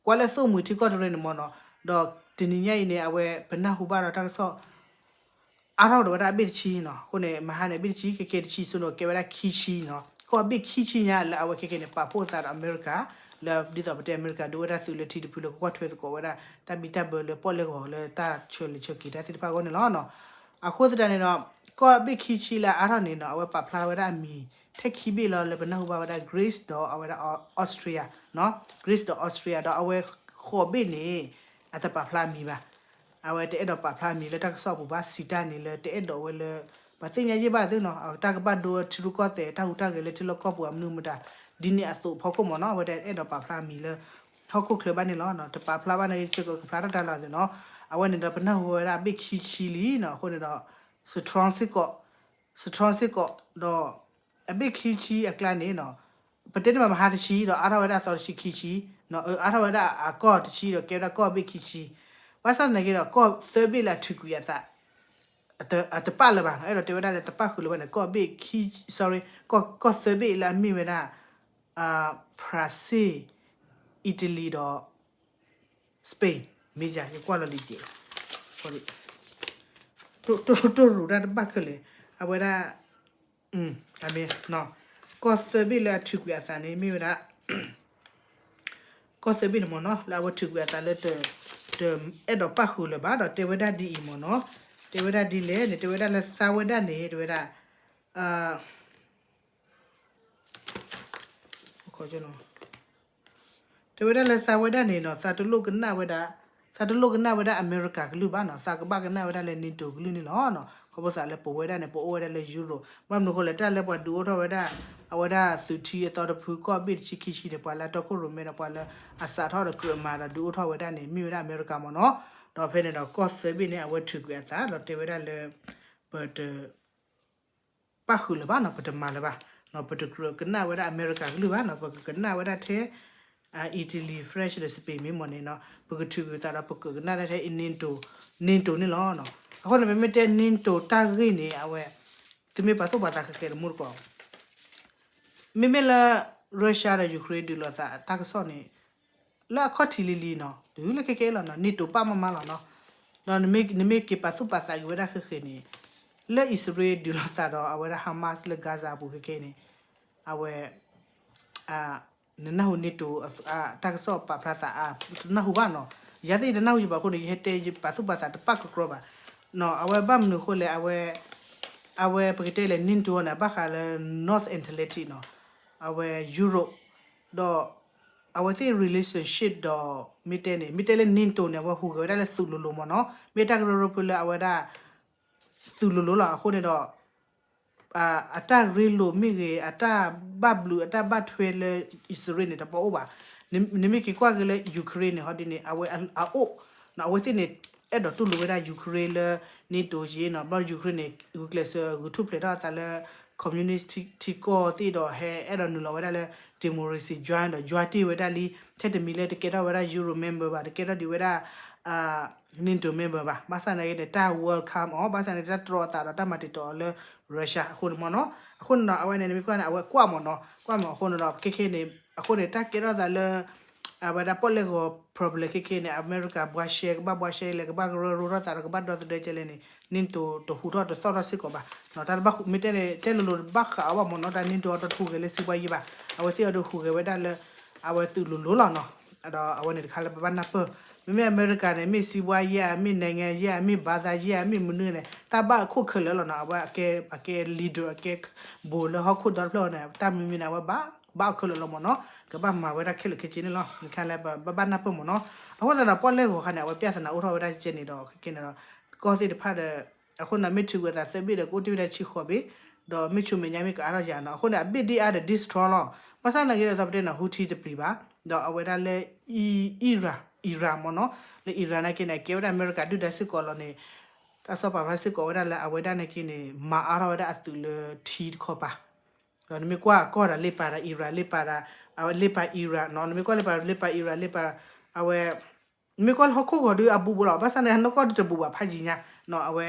ကွၢ်လၢသိၣ်မှံၤထံကီၢ်တရၢန့ၣ်မ့ၢ်နီၤ ဒီးတနံၤညါအံၤန့ၣ် အဝဲပနၢ်ဟူဘၣ်ဒီးတၢ်ကစီၣ် အါထီၣ်ကဒီးဝဲဒၣ်အဘ့ၣ်တဆံနီၤ အဃိန့ၣ် မဟါန့ၣ် အဘ့ၣ်တဆံ ခဲကဲတဆံစိၤန့ၣ် ကဲဝဲဒၣ်ခံဆံနီၤ ကီၢ်ဘ့ၣ်ခံဆံညါလၢအဝဲခဲကဲန့ၣ် ပာ်ဖှိၣ်သးဒီးအမဲရကၤ လၢဒ်သိးပတဲအမဲရကၤ ဒုးဝဲဒၣ်သုးလၢထံတဖုလၢကကွၢ်ထွဲသကိးဝဲဒၣ် တၢ်ဘံၣ်တၢ်ဘၢလၢပီၣ်လဲၣ်ဂီၤလၢတၢ်ဆၢလဲၤဆၢက့ၤတၢ်သ့ၣ်တဖၣ်အဂီၢ်န့ၣ်လီၤ. အဃိသတးန့ၣ်ဒီး ကီၢ်ဘ့ၣ်ခံဆံလၢအါထီၣ်န့ၣ်နီၤ အဝဲပာ်ဖျါဝဲဒၣ်အမံၤ ထဲခံဘ့ၣ်လီၤလၢပနၢ်ဟူဘၣ်ဝဲဒၣ် Greece ဒီးအဝဲဒၣ် Austria နီၤ Greece ဒီး Austria ဒီးအဝဲဃိးဘ့ၣ်န့ၣ် အတပာ်ဖျါအမံၤဘၣ် အဝဲတအဲၣ်ဒိးပာ်ဖျါအမံၤလၢတၢ်ကစီၣ်အပူၤဘၣ် စံးတၢ်န့ၣ်လၢတအဲၣ်ဒိးဝဲလၢ ပှၤသ့ၣ်ညါယဲၢ်ဘၣ်သုနီၤ တၢ်ကဘၣ်ဒိထံရူၢ်ကီၢ်သဲး တၢ်ဟူးတၢ်ဂဲၤလၢထံလီၢ်ကီၢ်ပူၤအမနုၤမတၤ ဒ်န့ၣ်အသိးအဖီခိၣ်မ့ၢ်နီၤ အဝဲတအဲၣ်ဒိးပာ်ဖျါအမံၤလၢ ဟီၣ်ခိၣ်ချၢဘၣ်န့ၣ်လီၤ. တပာ်ဖျါဘၣ်န့ၣ် ကကဖျါတၢ်တၢ်လီၤသ့ၣ်နီၤ အဝဲန့ၣ်ဒီးပနၢ်ဟူဝဲဒၣ်အဘ့ၣ်ခံဆံလံနီၤ အဃိန့ၣ်ဒီး strong စ့ၢ်ကီး strong စ့ၢ်ကီး ဒီး အဘ့ၣ်ခံဆံအကျါန့ၣ်နီၤ ပတဲန့ၣ်မးမဟါတဆံ ဒီးအါထီၣ်ဝဲဒၣ်အသီတဆံခံဆံ အါထီၣ်ဝဲဒၣ်အကီၢ်တဆံ ဒီးကဲဝဲဒၣ်ကီၢ်အဘ့ၣ်ခံဆံ ဘၣ်ဆၣ်သနာ်က့ဒီး ကီၢ်သၢဘ့ၣ်လၢအထုးကွံာ်အသး အတပာ်လၢၤဘၣ်နီၤ အဲၣ်ဒိးတဲဝဲဒၣ်လၢတပာ်ဃုာ်လၢၤဘၣ်န့ၣ် ကီၢ်ဘ့ၣ်ခံ sorry ကီၢ်သၢဘ့ၣ်လၢအမ့ၢ်ဝဲဒၣ် ဖရၣ်စ့ၣ် အံၣ်တလံၤဒီး Spain မ့ၢ်ယၤ ယကွၢ်လီၤလံက့ၤ တိၢ်ရူၤတၢ်တဘၣ်ခဲလၢာ် အဝဲဒၣ် အမ့ၢ် ကီၢ်သၢဘ့ၣ်လၢအထုးကွံာ်အသးန့ၣ် မ့ၢ်ဝဲဒၣ် ကီၢ်သၢဘ့ၣ်န့ၣ်မ့ၢ်နီၤ လၢအဝဲထုးကွံာ်အသးလၢ တအဲၣ်ဒိးပာ်ဃုာ်လၢၤဘၣ်ဒီး တဲဝဲဒၣ်ဒ်အံၤမ့ၢ်နီၤ တဲဝဲဒၣ်ဒ်လဲၣ်န့ၣ် တဲဝဲဒၣ်လၢသးဝဲဒၣ်န့ၣ် တဲဝဲဒၣ် တဲဝဲဒၣ်လၢသးဝဲဒၣ်န့ၣ်နီၤ သးတလိၣ်ကနၣ်ဝဲဒၣ် သးတလိၣ်ကနၣ်ဝဲဒၣ်အမဲရကၤကလုၢ်ဘၣ်နီၤ သးကဘၣ်ကနၣ်ဝဲဒၣ်လၢ NATO ကလုၢ်န့ၣ်လီၤနီၤ ခီဖျိသးလၢပဝဲဒၣ်န့ၣ် ပအိၣ်ဝဲဒၣ်လၢ Europe ဘၣ်မနုၤအဃိလဲၣ် တၢ်လၢပှၤဒုးအိၣ်ထီၣ်ဝဲဒၣ် အဝဲဒၣ်သုးထံအသီတဖုကီၢ်ဘ့ၣ်တဆံခံဆံန့ၣ် ပှၤလၢအတီခိၣ်ရိၣ်မဲဒီးပှၤလၢအစးထီၣ်ဒီးကြၢးမၤဒီးဒုးအိၣ်ထီၣ်ဝဲဒၣ်န့ၣ် မ့ၢ်ဝဲဒၣ်အမဲရကၤမ့ၢ်နီၤ ဒီးဖဲန့ၣ်ဒီးကီၢ်သၢဘ့ၣ်န့ၣ် အဝဲထုးကွံာ်အသးဒီးတဲဝဲဒၣ်လၢ ပတ ပာ်ဃုာ်လၢၤဘၣ်နီၤ ပတမၤလၢၤဘၣ်နီၤ ပတကြၢးကနၣ်ဝဲဒၣ်အမဲရကၤကလုၢ်ဘၣ်နီၤ ပကကနၣ်ဝဲဒၣ်ထဲ Italy, French ဒီး Spain မ့ၢ်မ့ၢ်န့ၣ်နီၤ ပကထုးကွံာ်သးဒီးပကကနၣ်ဒၣ်ထဲ NATO, NATO န့ၣ်လီၤ. အဃိန့ၣ် ပမ့ၢ်တဲ NATO တၢ်ဂ့ၢ်န့ၣ် အဝဲ သုမ့ၢ်ပာ်သူၣ်ပာ်သးဃဲးဃဲးတမူတကိး မ့မ့ၢ်လၢ Russia ဒီး Ukraine ဒုးလိာ်သးတၢ်ကစီၣ်န့ၣ် လၢအခီၣ်ထံးလံၤလံၤနီၤ တုၤလၢခဲကဲလီၤနီၤ NATO ပာ်မးမးလီၤနီၤ ဒီးနမ့ၢ်က့ၤပာ်သူၣ်ပာ်သးက့ၤဝဲဒၣ်ဃဲးဃဲးန့ၣ် လၢအံၣ်စရ့လးဒုးလိာ်သးဒီးအဝဲဒၣ် Hamas လၢ Gaza အပူၤခဲကဲန့ၣ် အဝဲ နနၢ်ဟူ NATO တၢ်ကစီၣ်ပာ်ဖျါသး တနၢ်ဟူဘၣ်နီၤ ယၤသ့ၣ်ယတနၢ်ဟူယဘၣ်အဃိန့ၣ် ယဟဲတဲယပာ်သူၣ်ပာ်သးတပာ်ကကြီဘၣ် အဝဲဘၣ်မနုၤအဃိလဲၣ် အဝဲ အဝဲပကတဲလဲၣ် NATO န့ၣ် အဘၣ်ဃးလၢ North Atlantic နီၤ အဝဲ Europe ဒီး အဝဲသ့ၣ် relationship ဒီး မ့ၢ်တဲန့ၣ် မ့ၢ်တဲလၢ NATO န့ၣ် အဝဲဟူးဂဲၤဝဲဒၣ်လၢသုးလိၤလိၤမ့ၢ်နီၤ မ့ၢ်တၢ်ကရၢကရိဖုလၢအဝဲဒၣ် သုးလိၤလိၤလီၤ. အဃိန့ၣ်ဒီး အတၢ်ရ့လိာ်မ့ၢ်ဂ့ၤ အတၢ်ဘၣ်ဘျုး အတၢ်ဘၣ်ထွဲလၢအံၣ်စရ့လးန့ၣ် တပအိၣ်ဘၣ်. နမ့ၢ်က့ၤကွၢ်က့ၤလၢ Ukraine န့ၣ် ဟီဒ်န့ၣ် အဝဲအအိၣ် အဝဲသ့ၣ်န့ၣ် အဲၣ်ဒိးတူၢ်လိာ်ဝဲဒၣ် Ukraine လၢ NATO ယ့ၣ်နီၤ ဘျီ Ukraine န့ၣ် ဂုာ်ကျဲးစၢးဂုာ်ထူၣ်ဖျဲးထီၣ်အသးလၢ communist ထံကီၢ်သ့ၣ်ဒီး ဟဲအဲၣ်ဒိးနုာ်လီၤဝဲဒၣ်လၢ democracy join ဒီး join တ့ၢ်ဝဲဒၣ်လံ ထဲတမံၤလၢတကဲထီၣ်ဝဲဒၣ် Euro member ဘၣ် တကဲထီၣ်ဒံးဝဲဒၣ် NATO member ဘၣ်. ဘၣ်ဆၣ်သနာ်က့န့ၣ် တၢ် welcome အီၤ ဘၣ်ဆၣ်န့ၣ် တၢ်တြီအသးဒီးတၢ်မၤတံာ်တာ်အီၤလၢ Russia အဃိန့ၣ်မ့ၢ်နီၤ. အဃိန့ၣ်ဒီး အဝဲန့ၣ် နမ့ၢ်ကွၢ်န့ၣ် အဝဲကွၢ်မ့ၢ်နီၤ ကွၢ်မ့ၢ်အဃိန့ၣ်ဒီး ခဲခဲန့ၣ် အဃိန့ၣ် တၢ်ကဲထီၣ်သးလၢ အဝဲဒၣ်ပီၣ်လဲၣ်ဂီၤ problem ခဲခဲန့ၣ် အမဲရကၤဘှါရှဲ ကဘၣ်ဘှါရှဲလဲၣ် ကဘၣ်ကရၢကရိထီၣ်သးဒီး ကဘၣ်ဒီသဒၢကဲလဲၣ်န့ၣ် NATO တဟူးထီၣ်တသီၣ်ထီၣ်စ့ၢ်ကီးဘၣ်. တၢ်တဘၣ်ဃုာ် မ့ၢ်တဲန့ၣ် တဲလိၤလိၤတဘၣ်ဃးအီၤဘၣ်မ့ၢ်နီၤ တၢ် NATO အီၤတဟူးဂဲၤလၢစံးဘှါယဲၢ်ဘၣ်. အဝဲသ့ၣ်အီၤဒီးဟူးဂဲၤဝဲဒၣ်လၢ အဝဲသုးလိၤလိၤလီၤနီၤ. ဒီးအဝဲန့ၣ်တခါလၢပဘၣ်နၢ်ပၢၢ် မ့မ့ၢ်အမဲရကၤန့ၣ် မ့ၢ်စံးဘှါယဲၢ် မ့ၢ် နိုင်ငံ ယဲၢ် မ့ၢ် ဘာသာ ယဲၢ် မ့ၢ်မနုၤန့ၣ် တၢ်ဘၣ်အခိၣ်ခဲလၢာ်လီၤနီၤ. အဝဲအကဲ အကဲ leader အကဲ ဘိးလၢဟီၣ်ခိၣ်ဒီတဖျၢၣ်န့ၣ် တၢ်မနုၤမနုၤန့ၣ် အဝဲဘၣ် ဘၣ်အီၤခဲလၢာ်လီၤမ့ၢ်နီၤ. ကဘၣ်မၤဝဲဒၣ်ခဲလၢာ်ခဲဆ့န့ၣ်လီၤ. နခါလၢပဘၣ်ဘၣ်နၢ်ပၢၢ်မ့ၢ်နီၤ. အဃိသတးဒီး ပီၣ်လဲၣ်ဂီၤခါန့ၣ် အဝဲပျၢ်သနာ်အိၣ်ထီၣ်ဝဲဒၣ်ကဲန့ၣ်ဒီး ခဲကဲန့ၣ်ဒီး ကီၢ်သ့ၣ်တဖၣ်ဒီး အဃိန့ၣ် မ့ၢ်ထုးကွံာ်အသးသၢဘ့ၣ်ဒီး ကအိၣ်တ့ၢ်ဝဲဒၣ်ဆံဃိးဘ့ၣ် ဒီးမ့ၢ်ဆူမဲာ်ညါမ့ၢ်ကအါထီၣ်ယၤနီၤ. အဃိန့ၣ် အဘ့ၣ်ဒ်အါဒီး destroy လီၤ. ဘၣ်ဆၣ်သနာ်က့ဒီး သီပတဲန့ၣ် Houthi တပျံၤဘၣ် ဒီးအဝဲဒၣ်လၢ Iran Iran မ့ၢ်နီၤ လၢ Iran နာ်က့န့ၣ် ကဲဝဲဒၣ်အမဲရကၤဒုၣ်ဒါစ့ၢ်ကီးလီၤန့ၣ် တၢ်စီၤပၤဖျါစ့ၢ်ကီးဝဲဒၣ်လၢအဝဲဒၣ်နာ်က့န့ၣ် မၤအါထီၣ်ဝဲဒၣ်အသုးလၢထံတခီပၤ ဒီးနမ့ၢ်ကွၢ်အကီၢ်ဒီး လ့ပၤဒီး Iran လ့ပၤဒီး အဝဲလ့ပၤ Iran နီၤ နမ့ၢ်ကွၢ်လ့ပၤ လ့ပၤ Iran လ့ပၤ အဝဲ နမ့ၢ်ကွၢ်လၢဟီၣ်ခိၣ်ဂီၤဒုးအဘူးဘူးလီၤ ဘၣ်ဆၣ်န့ၣ် အနီၢ်ကီၢ်ဒုးတဘူးဘၣ်ဖးယံၤညါနီၤ အဝဲ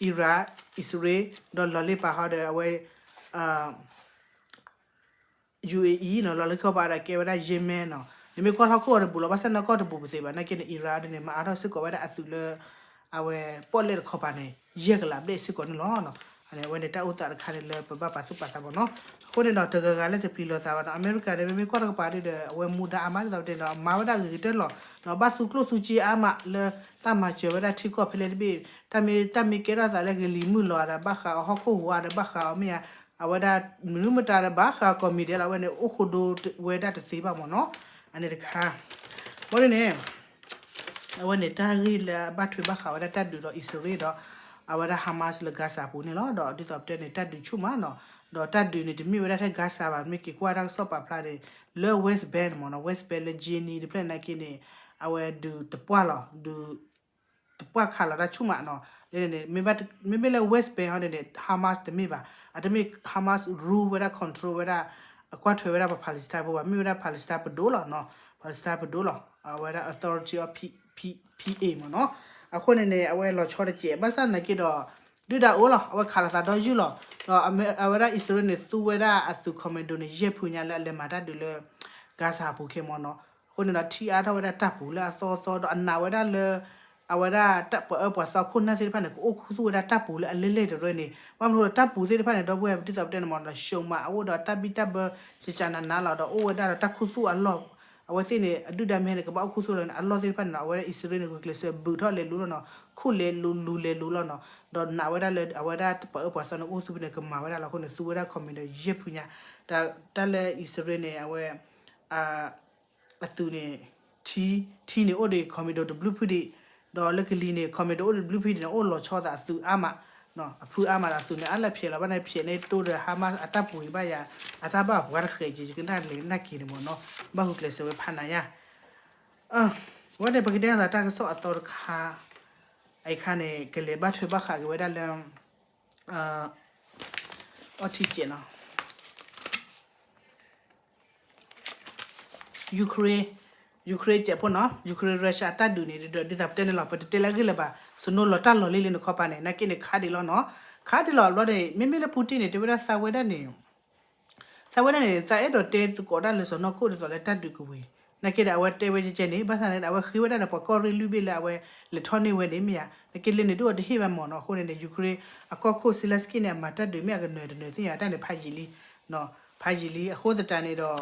Iran အံၣ်စရ့လး ဒီးလီၤလ့ပၤဟီဒီး အဝဲ UAE နီၤ လီၤလၢခံခီပၤဒီးကဲဝဲဒၣ် Yemen နီၤ နမ့ၢ်ကွၢ်လၢဟီၣ်ခိၣ်ဂီၤတဘူးလီၤ ဘၣ်ဆၣ်နီၢ်ကီၢ်တဘူးပသ့ဘၣ် နာ်က့န့ၣ် Iran ဒ်န့ၣ် မၤအါထီၣ်စ့ၢ်ကီးဝဲဒၣ်အသုးလၢ အဝဲပီၣ်လဲၣ်တခီပၤန့ၣ် ယဲၢ်ကလးဘျဲၣ်စ့ၢ်ကီးန့ၣ်လီၤ. အဝဲန့ၣ်တၢ်အိၣ်သးတခါန့ၣ်လၢပဘၣ်ပာ်သူၣ်ပာ်သးမ့ၢ်နီၤ. အဃိန့ၣ်ဒီး တဂၤဂၤလၢတပျံၤလိာ်သးဘၣ်နီၤ အမဲရကၤန့ၣ် မ့မ့ၢ်ကွၢ်တကပၤဒုဒီး အဝဲမူဒါအါမးဒ်သိးပတဲဒီး မၤဝဲဒၣ်ဂ့ၤကတၢၢ်လီၤနီၤ ဘၣ်သူကျိၣ်သူစ့အါမးလၢ တၢ်မၤစၢၤဝဲဒၣ်ထံကီၢ်ဖဲလဲၣ်တဘ့ၣ် တၢ်မ့ၢ် တၢ်မ့ၢ်ကဲထီၣ်သးလၢကလံၤမုၢ်လီၤဒီး ဘၣ်ဃးအီၤဟီၣ်ခိၣ်ဟူးအါဒီး ဘၣ်ဃးအီၤမ့ၢ်ဧါ အဝဲဒၣ်မနုၤမတၤဒီး ဘၣ်ဃးကီၢ်မံၤဒဲးလီၤ အဝဲန့ၣ် အိၣ်ဃိဒိဝဲဒၣ်တသ့ဘၣ်မ့ၢ်နီၤ. အန့ၣ်တခါ ဘၣ်ဒ်န့ၣ် အဝဲန့ၣ်တၢ်ဂ့ၢ်လၢအဘၣ်ထွဲဘၣ်ဃးဝဲဒၣ်တၢ်ဒုးဒီးအံၣ်စရ့လးဒီး အဝဲဒၣ် Hamas လၢ Gaza ပူၤန့ၣ်လီၤ. ဒီးဒ်သိးပတဲန့ၣ် တၢ်ဒုးဆူၣ်မးနီၤ, ဒီးတၢ်ဒုးန့ၣ် တမ့ၢ်ဝဲဒၣ်ထဲ Gaza ဘၣ်, မ့ၢ်က့ၤကွၢ်တၢ်ကစီၣ်ပာ်ဖျါန့ၣ် လၢ West Bank မ့ၢ်နီၤ, West Bank လၢ Jenin တဖျၢၣ်နာ်က့န့ၣ် အဝဲဒုးတပှၢ်လီၤ, ဒုး တပှၢ်ခးလီၤတၢ်ဆူၣ်မးနီၤ. မ့မ့ၢ်လၢ West Bank ဟီန့ၣ်န့ၣ် Hamas တမ့ၢ်ဘၣ်, အတမ့ၢ် Hamas rule ဝဲဒၣ် control ဝဲဒၣ် အကွၢ်ထွဲဝဲဒၣ်ပှၤ Palestine ဖိဘၣ်, မ့ၢ်ဝဲဒၣ် Palestine ပဒိၣ်လီၤနီၤ, Palestine ပဒိၣ်လီၤ, အဝဲဒၣ် Authority of P, P, PA မ့ၢ်နီၤ. အဃိန့ၣ်န့ၣ် အဝဲလီၤဆီတစဲး ဘၣ်ဆၣ်သနာ်က့ဒီး ဒုၣ်ဒါအိၣ်လီၤ, အဝဲခးလီၤသးဒီယုၢ်လီၤ. ဒီးအဝဲဒၣ်အံၣ်စရ့လးန့ၣ် သူဝဲဒၣ်အသုး commando န့ၣ် ယဲၢ်ဖုညါလၢအလဲၤမၤတၢ်ဒုးလၢ Gaza အပူၤခဲမ့ၢ်နီၤ. အဃိန့ၣ်ဒီး ထံအါထီၣ်ဝဲဒၣ်တၢ်ပူၤလၢအသီသီ ဒီးအနာ်ဝဲဒၣ်လၢ အဝဲဒၣ်ပှၤအၢပှၤသီခိၣ်နၢ်သ့ၣ်တဖၣ်န့ၣ် ကအိၣ်ခူသူၣ်ဝဲဒၣ်တၢ်ပူၤလၢအလဲၢ်လဲၢ်တရၢန့ၣ်, ဘၣ်မနုၤဒီးတၢ်ပူၤသ့ၣ်တဖၣ်န့ၣ် ဒီပုၢ်ဝဲၢ်ဒ်သိးပတဲန့ၣ်မ့ၢ်နီၤ ရှုံးမး အအိၣ်ဒီးတၢ်ဘံၣ်တၢ်ဘၢ ကကနနါလီၤ, ဒီးအိၣ်ဝဲဒၣ်ဒီးတၢ်ခူသူၣ်အလီၢ်, အဝဲသ့ၣ်န့ၣ် အဒုၣ်ဒါမ့ၢ်ဟဲန့ၣ် ကဘၣ်အိၣ်ခူသူၣ်လီၤန့ၣ် အလီၢ်သ့ၣ်တဖၣ်န့ၣ် အဝဲဒၣ်အံၣ်စရ့လးန့ၣ် ဂုာ်ကျဲးစၢးဘုးထီၣ်လဲၤလူလီၤနီၤ, ခူၣ်လဲၤလူလူလဲၤလူလီၤနီၤ, ဒီးနာ်ဝဲဒၣ်လၢအဝဲဒၣ်ပှၤအၢပှၤသီန့ၣ် အိၣ်ခူသူၣ်ဖဲန့ၣ် ကမၤဝဲဒၣ်လီၤ. အဃိန့ၣ် သူဝဲဒၣ် commando ယဲၢ်ဖုညါ, တၢ်လၢအံၣ်စရ့လးန့ၣ် အဝဲ အသုးန့ၣ် ထံ, ထံန့ၣ်အိၣ်ဒီး commando တဘျုးဖုဒံး, ဒီးလၢကလံၤန့ၣ် commando အိၣ်ဒီးတဘျုးဖုဒံးန့ၣ် အိၣ်လီၤဆီသးအသုးအါမး, အဖုအါမးဒီးအသုးန့ၣ် အါလၢဖျဲးလီၤဘၣ်န့ၣ် ဖျဲးန့ၣ်တိဒီး Hamas အတၢ်ပူၤအံၤဘၣ်ယၤ, အတၢ်ဘၣ်ပှၤတဃဲးက့ၤ ယကနၣ်လဲၤနၢ်က့ၤန့ၣ်မ့ၢ်နီၤ, ဘၣ်ဂုာ်ကျဲးစၢးဝဲဖးနးယါ. ဝဲန့ၣ်ပကတဲနၤသးတၢ်ကစီၣ်အသီတခါ, အအံၤခါန့ၣ် ကလဲၤဘၣ်ထွဲဘၣ်ဃးက့ၤဝဲဒၣ်လၢ အီထံကဲးနီၤ Ukraine, Ukraine စဲးဖိနီၤ, Ukraine Russia အတၢ်ဒုးန့ၣ် ဒ်သိးပတဲန့ၣ်လီၤ, ပတတဲလၢအဂ့ၢ်လၢၤဘၣ်, စနိလီၤတၢ်လီၢ်လံလံနခီပၤန့ၣ် နာ်က့န့ၣ် ခးဒံးလီၤနီၤ, ခးဒံးလီၤဘျီန့ၣ် မ့မ့ၢ်လၢ Putin န့ၣ် တဲဝဲဒၣ်သးဝဲဒၣ်န့ၣ် သးဝဲဒၣ်န့ၣ် သးအဲၣ်ဒိးတဲသကိးတၢ်လၢစီၢ်နီၤခိၣ်ဒ်သိးလၢတၢ်ဒုးကဝံၤ, နာ်က့ဒီး အဝဲတဲဝဲကဲကဲန့ၣ် ဘၣ်ဆၣ်န့ၣ် အဝဲဃ့ဝဲဒၣ်ဒီးပှၤကီၢ်ရ့ၣ်လွံၢ်ဘ့ၣ်လၢအဝဲလဲၤထီၣ်န့ၢ်ဝဲန့ၣ်မ့ၢ်ဧါ, နာ်က့လၢန့ၣ်ဒုးအီၤတဟ့ၣ်ဘၣ်မ့ၢ်နီၤ, အဃိန့ၣ်န့ၣ် Ukraine အကီၢ်ခိၣ် Zelenskyy န့ၣ် အမၤတၢ်ဒုးမ့ၢ်အကနၢၤတနၢၤသ့ၣ်ညါတၢ်န့ၣ် ဖးယံာ်လံ ဖးယံာ်လံ, အဃိသတးန့ၣ်ဒီး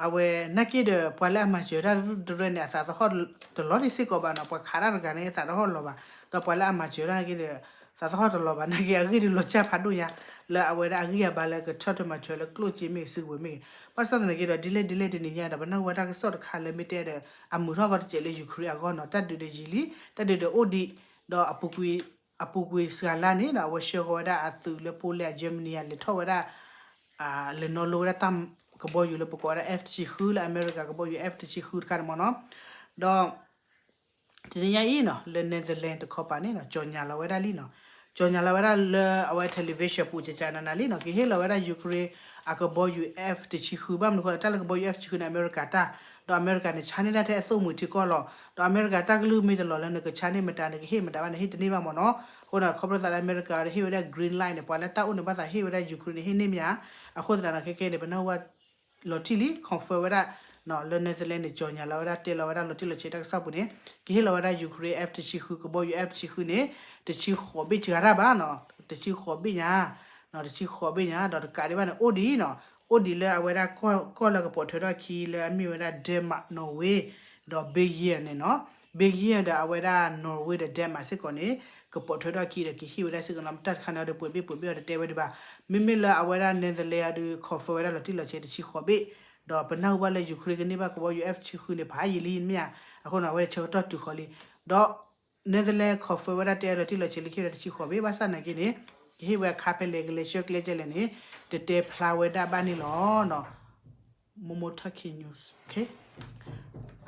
အဝဲနာ်က့ဒီး ပှၤလၢအမၤစၢၤတၢ်တရၢန့ၣ် အသးသဟီၣ်တလီၤဒံးစ့ၢ်ကီးဘၣ်နီၤ, ပှၤခးတၢ်တဂၤန့ၣ် အသးတဟီၣ်လီၤဘၣ်, ဒီးပှၤလၢအမၤစၢၤတၢ်နာ်က့ဒီး သးသဟီၣ်တလီၤဘၣ်, နာ်က့အဂ့ၢ်ဒုးလီၤစၢ်ဖးဒိၣ်ညါ လၢအဝဲဒၣ်အဂံၢ်အဘါလၢကထီၣ်ထွဲမၤထွဲလၢကျိၣ်စ့မ့ၢ်ဂ့ၤ စုကဝဲၤမ့ၢ်ဂ့ၤ, ဘၣ်ဆၣ်သနာ်က့ဒီး ဒ်လဲၣ်ဒ်လဲၣ်တနံၤညါဒီး ပနၢ်ဟူဘၣ်တၢ်ကစီၣ်တခါလၢမ့ၢ်တဲဒီး အမုာ်ထီၣ်ကီတစဲးလၢ Ukraine အဂီၢ်နီၤ, တၢ်ဒုးဒီးယံာ်လံ, တၢ်ဒုးဒီးအိၣ်ဒံး, ဒီး အပူၤကွံာ်စှၤလါန့ၣ်ဒီး အဝဲဆှၢဃီၤဝဲဒၣ်အသုးလၢ Poland Germany လဲၤထီၣ်ဝဲဒၣ် လဲၤနီၣ်လိဝဲဒၣ်တၢ်ကဘီယူၤလၢပကိးဝဲဒၣ် F တဆံဃု လၢအမဲရကၤကဘီယူၤ F တဆံဃုတခါန့ၣ်မ့ၢ်နီၤ, ဒီး တနံၤညါအံၤနီၤ လၢ Netherlands တခီပၤန့ၣ်နီၤ ကၠီၤညါလီၤဝဲဒၣ်လံနီၤ, ကၠီၤညါလီၤဝဲဒၣ်လၢအဝဲ television ပူၤ ကကနနၤလံနီၤ, ကဟ့ၣ်လီၤဝဲဒၣ် Ukraine အကဘီယူၤ F တဆံဃု ဘၣ်မနုၤဃိလၢတၢ်လၢကဘီယူၤ F တဆံဃုန့ၣ် အမဲရကၤတၢ်, ဒီးအမဲရကၤန့ၣ် ဆါန့ၢ်ဒၣ်ထဲအသိၣ်မှံၤထံကီၢ်လီၤ, ဒီးအမဲရကၤတၢ်ကလုၢ်မ့ၢ်တလီၤလၢနကဆါန့ၢ်မတၤ နကဟ့ၣ်မတၤဘၣ်န့ၣ် ဟ့ၣ်တန့ၢ်ဘၣ်မ့ၢ်နီၤ, အဃိန့ၣ် ခီဖျိသးလၢအမဲရကၤဒီးဟ့ၣ်ဝဲဒၣ် green light န့ၣ် ပှၤလၢတၢ်အိၣ်န့ၣ် ဘၣ်သးဟ့ၣ်ဝဲဒၣ် Ukraine န့ၣ် ဟ့ၣ်န့ၢ်မ့ၢ်ဧါ, အဃိသတးန့ၣ် ခဲကဲန့ၣ် ပနၢ်ဟူဘၣ် လီၤတံၢ်လံ confirm ဝဲဒၣ် လၢ Netherlands န့ၣ် ကၠီၤညါလီၤဝဲဒၣ် တဲလီၤဝဲဒၣ်လီၤတံၢ်လီၤဆဲးတၢ်ကစီၣ်ပူၤန့ၣ် ကဟ့ၣ်လီၤဝဲဒၣ် Ukraine F တဆံဃု ကဘီယူၤ F တဆံဃုန့ၣ် တဆံဃိးဘ့ၣ်စှၤတၢ်ဘၣ်နီၤ, တဆံဃိးဘ့ၣ်ညါ, တဆံဃိးဘ့ၣ်ညါ ဒီးတကးဒံးဘၣ်န့ၣ် အိၣ်ဒံးနီၤ, အိၣ်ဒံးလၢအဝဲဒၣ်ကီၢ်လၢကပိာ်ထွဲထီၣ်ခံလၢအမ့ၢ်ဝဲဒၣ် Denmark, Norway ဒီး Belgium န့ၣ်နီၤ, Belgium ဒီးအဝဲဒၣ် Norway ဒီး Denmark စ့ၢ်ကီးန့ၣ် ကပိာ်ထွဲထီၣ်ခံဒီးကဟ့ၣ်ဝဲဒၣ်စ့ၢ်ကီးနီၤ, တၢ်တခါန့ၣ်ဒီးပှဲၤဘ့ၣ်ပှဲၤဘ့ၣ်အီၤတတဲဝဲဒံးဘၣ်, မ့မ့ၢ်လၢအဝဲဒၣ် Netherlands အီၤဒုး confirm ဝဲဒၣ်လီၤတံၢ်လီၤဆဲးတဆံဃိးဘ့ၣ်, ဒီးပနၢ်ဟူဘၣ်လၢ Ukraine ကန့ၢ်ဘၣ်ကဘီယူၤ F တဆံဃုန့ၣ် ဖးယံာ်လံမ့ၢ်ဧါ, အဃိန့ၣ် အဝဲဆၢကတီၢ်တုၤဃီၤလံ, ဒီး Netherlands confirm ဝဲဒၣ်တဲအီၤလီၤတံၢ်လီၤဆဲးလၢခံဒီးတဆံဃိးဘ့ၣ်, ဘၣ်ဆၣ်သနာ်က့န့ၣ် ကဟ့ၣ်ဝဲအခါဖဲလဲၣ် ကလဲၤဆှၢကျဲကဲလဲၣ်န့ၣ် တတဲဖျါဝဲဒၣ်ဘၣ်န့ၣ်လီၤနီၤ, Momo Talking News,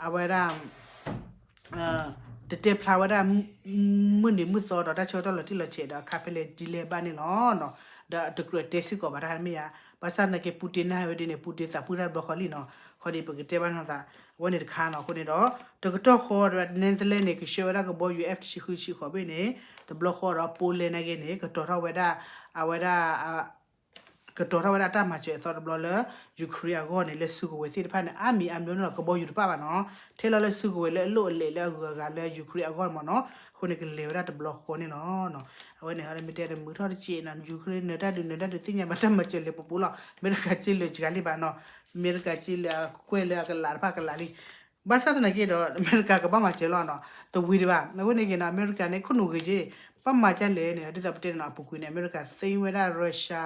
အဝဲဒၣ် တတဲဖျါဝဲဒၣ် မုၢ်နံၤမုၢ်သီဒီးတၢ်ဆၢကတီၢ်လီၤတံၢ်လီၤဆဲးဒီးအခါဖဲလဲၣ်ဒ်လဲၣ်ဘၣ်န့ၣ်လီၤနီၤ, ဒီးတကြၢးတဲစ့ၢ်ကီးဘၣ်တၢ်မ့ၢ်ဧါ, ဘၣ်ဆၣ်သနာ်က့ Putin နၢ်ဟူဝဲဒ်န့ၣ် Putin သးပှၢ်တၢ်တဘျီဃီလံနီၤ, ခီဒ်ပကတဲဘၣ်နီၤသး အဝဲန့ၣ်တခါနီၤ, အဃိန့ၣ်ဒီး တကတီၢ်ဃီဒီး Netherlands န့ၣ် ကဆှၢဝဲဒၣ်ကဘီယူၤ F တဆံဃု တဆံဃိးဘ့ၣ်န့ၣ် တဘျီဃီဒီး Poland နာ်က့န့ၣ် ကတီၤထီၣ်ဝဲဒၣ် အဝဲဒၣ် ကတီၤထီၣ်ဝဲဒၣ်တၢ်မၤစၢၤအသီတဘျီလၢ Ukraine အဂီၢ်န့ၣ် လၢစုကဝဲၤသ့ၣ်တဖၣ်န့ၣ် အါမံၤအါမျိၤန့ၣ်လီၤ, ကဘီယူၤတပၣ်ဘၣ်နီၤ, ထဲလီၤလၢစုကဝဲၤလၢအလိၣ်အလဲၣ်လၢအဂုၤအဂၤလၢ Ukraine အဂီၢ်မ့ၢ်နီၤ, အဃိန့ၣ် ကလဲၤဝဲဒၣ်တဘျီဃီန့ၣ်လီၤ. အဝဲန့ၣ် ဟီဒ်မ့ၢ်တဲဒီး မုာ်ထီၣ်တစဲးနီၤ Ukraine နၢၤတၢ်ဒုး နၢၤတၢ်ဒုးသ့ၣ်ညါဘၣ်တၢ်မၤစၢၤလဲၤပူၤပူၤလီၤ, အမဲရကၤစ့လၢာ်စှၤလံဘၣ်နီၤ, အမဲရကၤစ့လၢာ်အကွဲၢ်လၢအကလးတဖၣ်ကလးလံ ဘၣ်ဆၣ်သနာ်က့ဒီး အမဲရကၤကဘၣ်မၤစၢၤလီၤနီၤ, တဝံၤဒံးဘၣ်, အဝဲန့ၣ်က့ၤနီၤ အမဲရကၤန့ၣ် ခိၣ်နူာ်ဂ့ၤက့ၤ, ဘၣ်မၤဒ်လဲၣ်န့ၣ် ဒ်သိးပတဲန့ၣ်နီၤ အပူၤကွံာ်န့ၣ် အမဲရကၤသ့ဝဲဒၣ် Russia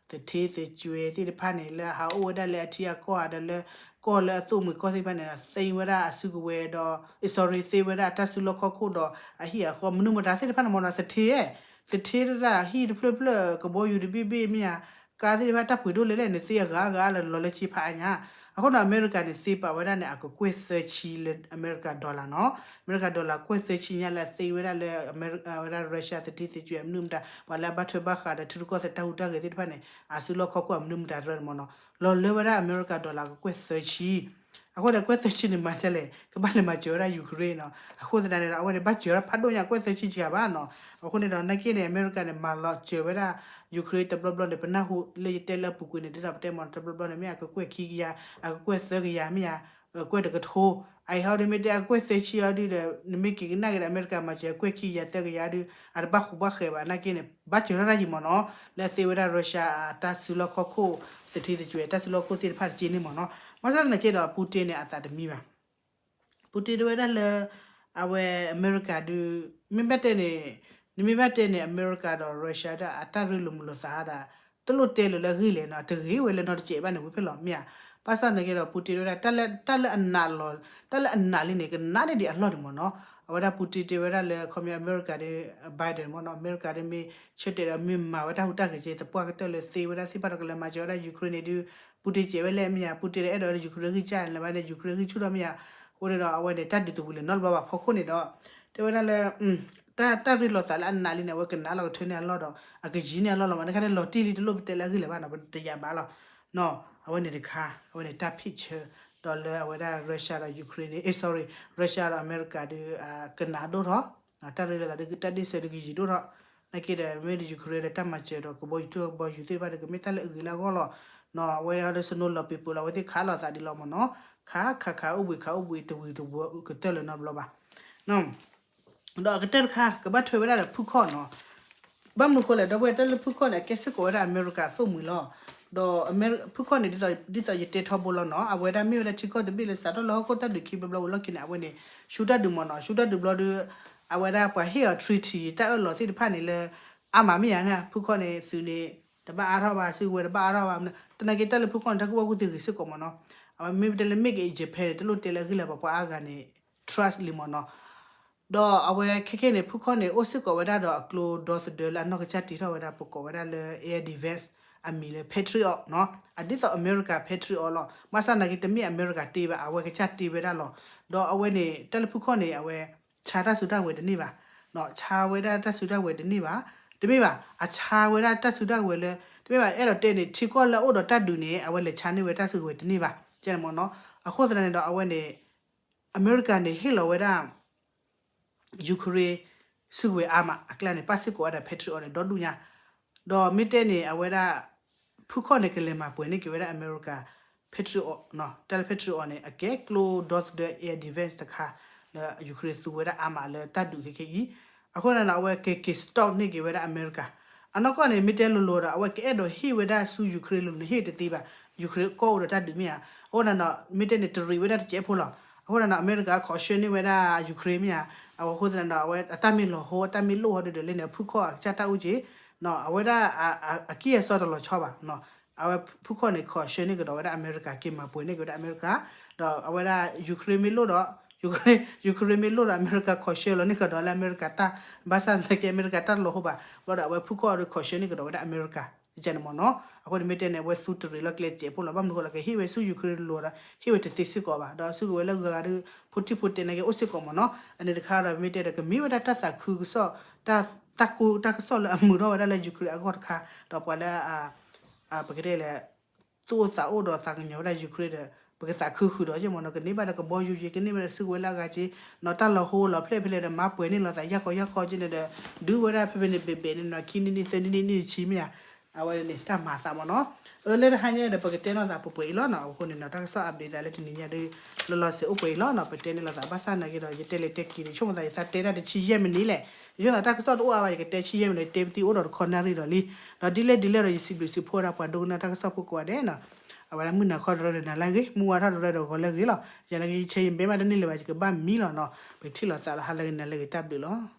သထ့သကွဲၤသ့ၣ်တဖၣ်န့ၣ် လၢအဟးအိၣ်ဝဲဒၣ်လၢအထံအကီၢ်ဧါဒီးလၢ ကီၢ်လၢအသိၣ်မှံၤကီၢ်သ့ၣ်တဖၣ်န့ၣ်ဒီး သ့ဝဲဒၣ်အစုကဝဲၤဒီး sorry သ့ဝဲဒၣ်အတၢ်စုလီၢ်ခီၣ်ခိၣ်ဒီးအဟံၣ်အဃီ မနုၤမတၤသ့ၣ်တဖၣ်န့ၣ်မ့ၢ်နီၤ သထ့ သထ့တၢ်ဟံၣ်တဖျၢၣ်ဖျၢၣ် ကဘီယူၤတဘ့ၣ်ဘ့ၣ်မ့ၢ်ဧါ ကါသ့ၣ်တဖၣ်တၢ်ပှ့ၤဒိၣ်လဲၣ်လဲၣ်န့ၣ် သ့အဂၤအဂၤလၢလီၤလၢဆံဖးအါညါ. အဃိန့ၣ် အမဲရကၤန့ၣ် သ့ပာ်ဝဲဒၣ်န့ၣ် အကကွဲၢ်သၢဆံလၢအမဲရကၤ dollar နီၤ. အမဲရကၤ dollar ကွဲၢ်သၢဆံညါလၢအသ့ဝဲဒၣ်လၢ အမဲရကၤ ဝဲဒၣ် Russia သထ့သကွဲၤ မနုၤမတၤ ပှၤလၢအဘၣ်ထွဲဘၣ်ဃးဒီးထံရူၢ်ကီၢ်သဲးတၢ်ဟူးတၢ်ဂဲၤသ့ၣ်တဖၣ်န့ၣ် အစုလီၢ်ခီၣ်ခိၣ်အမနုၤမတၤတရၢန့ၣ်မ့ၢ်နီၤ လီၤလၢဝဲဒၣ်အမဲရကၤ dollar ကကွဲၢ်သၢဆံ အဃိန့ၣ် ကွဲၢ်သၢဆံန့ၣ် မၤစဲလဲၣ် ကဘၣ်လဲၤမၤစၢၤဝဲဒၣ် Ukraine နီၤ. အဃိသတးန့ၣ်ဒီး အဝဲန့ၣ် ဘၣ်စၢၤဝဲဒၣ်ဖးဒိၣ်ညါ ကွဲၢ်သၢဆံစှၤဘၣ်နီၤ. အဃိန့ၣ်ဒီး နာ်က့န့ၣ် အမဲရကၤန့ၣ် မၤလီၤစၢၤဝဲဒၣ် Ukraine တဘျီဘျီန့ၣ် ပနၢ်ဟူလၢယတဲလၢအပူၤကွံာ်န့ၣ် ဒ်သိးပတဲမ့ၢ်နီၤ တဘျီဘျီန့ၣ် မ့ၢ်အကကွဲၢ်ခံကယၤ အကကွဲၢ်သၢကယၤမ့ၢ်ဧါ ကွဲၢ်တကထိ အအံၤဟီဒ်မ့ၢ်တဲအကွဲၢ်သၢဆံအီၤဒုဒီး နမ့ၢ်က့ၤကနၣ်က့ၤဒီး အမဲရကၤမၤစၢၤကွဲၢ်ခံကယၤသၢကယၤဒု အတဘၣ်ဃူဘၣ်ဃဲးဘၣ် နာ်က့န့ၣ် ဘၣ်စၢၤထီၣ်တၢ်ယံၤမ့ၢ်နီၤ လၢအသ့ဝဲဒၣ် Russia အတၢ်စုလီၢ်ခီၣ်ခိၣ် သထ့သကွဲၤ တၢ်စုလီၢ်ခိၣ်သ့ၣ်တဖၣ်တက့န့ၣ်မ့ၢ်နီၤ. ဘၣ်ဆၣ်သနာ်က့ဒီး Putin န့ၣ် အသးတမံဘၣ် Putin တဲဝဲဒၣ်လၢ အဝဲအမဲရကၤဒု မ့ၢ်ဘၣ်တဲန့ၣ် နမ့ၢ်ဘၣ်တဲန့ၣ် အမဲရကၤဒီး Russia ဒၣ်အတၢ်ရ့လိာ်မုာ်လိာ်သးဒၣ် တလိၣ်တဲလၢၤလၢအဂ့ၢ်လဲၣ်နီၤ တဂ့ၤဝဲလၢနီတစဲးဘၣ်န့ၣ် ဝံၤဖဲလီၤမ့ၢ်ဧါ. ဘၣ်ဆၣ်သနာ်က့ဒီး Putin တဲဝဲဒၣ် တၢ်လၢ တၢ်လၢအနာ်လီၤ တၢ်လၢအနာ်လံန့ၣ် ကနာ်န့ၢ်ဒံးအလီၢ်န့ၣ်မ့ၢ်နီၤ. အဝဲဒၣ် Putin တဲဝဲဒၣ်လၢ ခီပညီ အမဲရကၤဒ် Biden မ့ၢ်နီၤ အမဲရကၤဒ်မ့ၢ်ဆၢတဲာ်ဒီးမ့ၢ်မၤဝဲတၢ်ဟူးတၢ်ဂဲၤက့ သပှၢ်ကတၢၢ်လၢသ့ဝဲဒၣ်သ့ၣ်တဖၣ်ဒီးကလဲၤမၤစၢၤဝဲဒၣ် Ukraine န့ၣ်ဒု Putin စဲးဝဲလဲၣ်မ့ၢ်ဧါ Putin ဒီးအဲၣ်ဒိးဝဲဒၣ် Ukraine ဂံၢ်စၢ်န့ၣ်လၢၤဘၣ်န့ၣ် Ukraine ဂံၢ်ဆူၣ်ထီၣ်မ့ၢ်ဧါ. အဃိန့ၣ်ဒီး အဝဲန့ၣ် တၢ်ဒုးတဝံၤလၢၤနီတဘျီဘၣ်ဖီခိၣ်န့ၣ်ဒီး တဲဝဲဒၣ်လၢ တၢ် တၢ်ရ့လိာ်သးလၢအနာ်လံန့ၣ် အဝဲကနာ်လီၤကထၢန့ၢ်အလီၢ်ဒီး အကယံၤန့ၢ်အလီၢ်လီၤမး နခါန့ၣ်လီၤတံၢ်လံတလိၣ်ပတဲလၢအဂ့ၢ်လၢၤဘၣ်နီၤ ပတယာ်ဘၣ်လီၤ. နီၤ အဝဲန့ၣ်တခါ အဝဲန့ၣ်တၢ် picture ဒီးလၢအဝဲဒၣ် Russia ဒီး Ukraine န့ၣ် sorry Russia ဒီးအမဲရကၤဒု ကနာ်ဒိၣ်ထီၣ် တၢ်ရ့လိာ်သးဒု တၢ်ဒ့ၣ်စၢၤဒုကယံၤဒိၣ်ထီၣ် နာ်က့ဒီး မ့ၢ်ဒ် Ukraine ဒီးတၢ်မၤစၢၤဒီးကဘီယူၤထံကဘီယူၤသ့ၣ်တဖၣ်ဒီး ကမ့ၢ်တၢ်လၢအဂ့ၤလၢအဂီၢ်လီၤ. နီၤ အဝဲဟီဒ် snow လီၤပံာ်ပူၤလီၤ အဝဲသ့ၣ်ခးလိာ်သးဒ်လီၤမ့ၢ်နီၤ ခးခးခးအိၣ်ဘှံးခးအိၣ်ဘှံးတဝံၤတဝီၤကတၢၢ်လၢၤနီတဘျီဘၣ်. ဒီးအကတၢၢ်တခါ ကဘၣ်ထွဲဝဲဒၣ်ဒီးဖုခီၣ်နီၤ ဘၣ်မနုၤဃိလဲၣ် ဒီပုၢ်ဝဲၢ်တၢ်လၢဖုခီၣ်န့ၣ် အကဲစ့ၢ်ကီးဝဲဒၣ်အမဲရကၤအသိၣ်မှံၤလီၤ. ဒီးဖုခီၣ်န့ၣ် ဒ်သိးယတဲထီဘိလီၤနီၤ အဝဲဒၣ်မ့ၢ်ဝဲဒၣ်ထံကီၢ်တဘ့ၣ်လၢစးထီၣ်လၢဟီၣ်ခိၣ်တၢ်ဒုးခံဘျီဘျီဝံၤလီၢ်ခံန့ၣ် အဝဲန့ၣ် ဆူတၢ်ဒုးမ့ၢ်နီၤ ဆူတၢ်ဒုးဘျီဒီး အဝဲဒၣ်ပှၤဟ့ၣ်အီၤ treaty တၢ်အၢၣ်လီၤသ့ၣ်တဖၣ်န့ၣ်လၢ အါမးမ့ၢ်ယါန့ၣ် ဖုခီၣ်န့ၣ် သုးန့ၣ် တဘၣ်အါထီၣ်ဘၣ် စုကဝဲၤတဘၣ်အါထီၣ်ဘၣ် သနာ်က့တၢ်လၢဖုခီၣ်န့ၣ် တၢ်ကူၣ်ဘၣ်ကူၣ်သ့ဂ့ၤစ့ၢ်ကီးမ့ၢ်နီၤ အဝဲမ့ၢ်ပတဲလၢ make in Japan န့ၣ် တလိၣ်တဲလၢအဂ့ၢ်လၢၤဘၣ် ပှၤအါဂၤန့ၣ် trust လံမ့ၢ်နီၤ ဒီးအဝဲခဲခဲန့ၣ် ဖုခီၣ်န့ၣ် အိၣ်စ့ၢ်ကီးဝဲဒၣ်ဒီးအကျိဒီသဒၢလၢအနီၢ်ကစၢ်တ့ထီၣ်ဝဲဒၣ် ပကိးဝဲဒၣ်လၢ air defense အမံၤလၢ Patriot နီၤ အဒ်သိးအမဲရကၤ Patriot လီၤ. ဘၣ်ဆၣ်သနာ်က့ တမ့ၢ်အမဲရကၤတ့ဘၣ် အဝဲကစၢ်တ့ဝဲဒၣ်လီၤ. ဒီးအဝဲန့ၣ် တၢ်လၢဖုခီၣ်န့ၣ် အဝဲ ဆါတၢ်စုတၢ်ဝဲၤတန့ၢ်ဘၣ် ဆါဝဲဒၣ်တၢ်စုတၢ်ဝဲၤတန့ၢ်ဘၣ် တမ့ၢ်ဘၣ် အဆါဝဲဒၣ်တၢ်စုတၢ်ဝဲၤလၢ တမ့ၢ်ဘၣ် အဲၣ်ဒိးတဲန့ၣ် ထံကီၢ်လၢအအိၣ်ဒီးတၢ်ဒုးန့ၣ် အဝဲလဲၤဆါန့ၢ်ဝဲတၢ်စုကဝဲၤတန့ၢ်ဘၣ် ကဲန့ၣ်မ့ၢ်နီၤ. အဃိသတးန့ၣ်ဒီး အဝဲန့ၣ် အမဲရကၤန့ၣ် ဟ့ၣ်လီၤဝဲဒၣ် Ukraine စုကဝဲၤအါမး အကျါန့ၣ် ပၣ်စ့ၢ်ကီးဝဲဒၣ် Patriot န့ၣ် ဒီဒူၣ်ညါ ဒီးမ့ၢ်တဲန့ၣ် အဝဲဒၣ် ဖုခီၣ်န့ၣ် ကလဲၤမၤပှဲၤန့ၢ်က့ၤဝဲဒၣ်အမဲရကၤ Patriot တၢ်လၢ Patriot န့ၣ် အကဲကျိဒီသဒၢ air defense တခါ လၢ Ukraine သူဝဲဒၣ်အါမးလၢတၢ်ဒုးခဲခဲအံၤ အဃိန့ၣ်ဒီး အဝဲကက့ၤ stock န့ၢ်က့ၤဝဲဒၣ်အမဲရကၤ အနီၢ်ကီၢ်န့ၣ် မ့ၢ်တဲလိၤလိၤဒီး အဝဲကအဲၣ်ဒိးဟ့ၣ်ဝဲဒၣ်ဆူ Ukraine လိၤန့ၣ် ဟ့ၣ်တသ့ဘၣ် Ukraine ကီၢ်အိၣ်ဒီးတၢ်ဒုးမ့ၢ်ဧါ. အဃိန့ၣ်ဒီး မ့ၢ်တဲန့ၣ် တရံးဝဲဒၣ်တစဲးဖိလီၤ. အဃိန့ၣ်ဒီး အမဲရကၤ ခီးဆှၢန့ၢ်ဝဲဒၣ် Ukraine မ့ၢ်ဧါ. အဃိသတးန့ၣ်ဒီး အဝဲအတၢ်မ့ၢ်လီၤဟိ အတၢ်မ့ၢ်လိၣ်ဟီဒုဒီးလဲၣ်န့ၣ် ဖုခီၣ်အကစၢ်တၢ်အိၣ်က့ၤ အဝဲဒၣ် အကံၢ်အစီတလီၤဆီဘၣ် အဝဲဖုခီၣ်န့ၣ် ခီးဆှၢန့ၢ်ကဒီးဝဲဒၣ်အမဲရကၤ က့ၤမၤပှဲၤန့ၢ်က့ၤဝဲဒၣ်အမဲရကၤ ဒီးအဝဲဒၣ် Ukraine မ့ၢ်လိၣ်ဒီး Ukraine မ့ၢ်လိၣ်ဒီး အမဲရကၤ ခီးဆှၢလီၤန့ၢ်ကဒီးလၢအမဲရကၤတၢ် ဘၣ်ဆၣ်သနာ်က့ အမဲရကၤတၢ်တလီၤဟိဘၣ် ဘျီဒီးအဝဲဖုခီၣ်အီၤဒီး ခီးဆှၢန့ၢ်ကဒီးဝဲဒၣ်အမဲရကၤ ကန့ၣ်မ့ၢ်နီၤ. အဃိန့ၣ်မ့ၢ်တဲန့ၣ် အဝဲသူတရံးလီၤကျဲစဲးဖိလီၤ. ဘၣ်မနုၤဃိလၢကဟ့ၣ်ဝဲဆူ Ukraine လိၤဒီး ဟ့ၣ်ဝဲတသ့စ့ၢ်ကီးဘၣ်. ဒီးစုကဝဲၤလၢဂၤဂၤဒီး ဖိထံၣ်ဖိတဲနာ်က့ အိၣ်စ့ၢ်ကီးမ့ၢ်နီၤ. အန့ၣ်တခါဒီးမ့ၢ်တဲဒီး ကမ့ၢ်ဝဲဒၣ်တၢ်သးခုကစီၣ် တၢ် တၢ်ကိၢ်တၢ်ကစီၣ်လၢအမုာ်ထီၣ်ဝဲဒၣ်လၢ Ukraine အဂီၢ်တခါ ဒီးပှၤလၢ ပကတဲလဲၣ် သူၣ်အိၣ်သးအိၣ်ဒီးသးကညီၤဝဲဒၣ် Ukraine ဒီး ပကသးခုဃုာ်ဒီးက့မ့ၢ်နီၤ. ကန့ၢ်ဘၣ်ဒီးကဘီယူၤက့ ကန့ၢ်ဘၣ်ဒီးစုကဝဲၤလၢအဂၤက့နီၤ. တၢ်လီၤဟိလီၤဖျဲၣ်ဖဲလဲၣ်ဒီး မၤပှဲၤန့ၢ်လိာ်သးယၢ်ကီယၢ်ကီက့န့ၣ်ဒီး ဒုးဝဲဒၣ်ဖဲဖဲန့ၣ်ဘ့ၣ်ဘ့ၣ်န့ၣ်နီၤ ခံနံၣ်နံၣ် သၢနံၣ်နံၣ် နံၣ်တဆံမ့ၢ်ဧါ. အဝဲန့ၣ် တၢ်မၤသးမ့ၢ်နီၤ. အၢ လၢတဟါညါဒီး ပကတဲလိာ်သးပှဲၤပှဲၤအံၤလီၤနီၤ. အဃိန့ၣ်နီၤ တၢ်ကစီၣ် update သးလၢတနံၤညါဒီး လီၤလီၤဆဲးအိၣ်ပှဲၤအံၤလီၤနီၤ. ပတဲန့ၢ်လိာ်သးဘၣ်ဆၣ်နာ်က့ဒီး ယတဲလဲၤတဲက့ၤန့ၣ် ဆိကမိၣ်သးယသးတဲတၢ်တဆံယဲၢ်မံးနံးလဲၣ်. ယဆိကမိၣ်သးတၢ်ကစီၣ်တအိၣ်အါဘၣ် ယကတဲဆံယဲၢ်မံးနံး တဲပသံအိၣ်ဒီးတခီနၣ်ရံၣ်ဒီးလံ. ဒီးဒ်လဲၣ်ဒ်လဲၣ်ဒီး ယစံးဘျုးစံးဖှိၣ်ဝဲဒၣ်ပှၤဒိကနၣ်တၢ်ကစီၣ်ဖိကိးဂၤဒဲးနီၤ. အဝဲဒၣ်မုၢ်နၤခီတရၢဒီးနၤလၢအဂ့ၤ, မုၢ်ဝါထီၣ်တရၢဒီးဂီၤလၢအဂ့ၤလီၤ. ယနာ်က့ ယဆဲးယမဲဘၣ်တန့ၢ်လၢၤဘၣ် ယကဘၣ်မံလီၤနီၤ. ပထံၣ်လိာ်သးလီၤဟါလၢအဂ့ၤ နၤလၢအဂ့ၤ တၢ်ဘျုးလီၤ.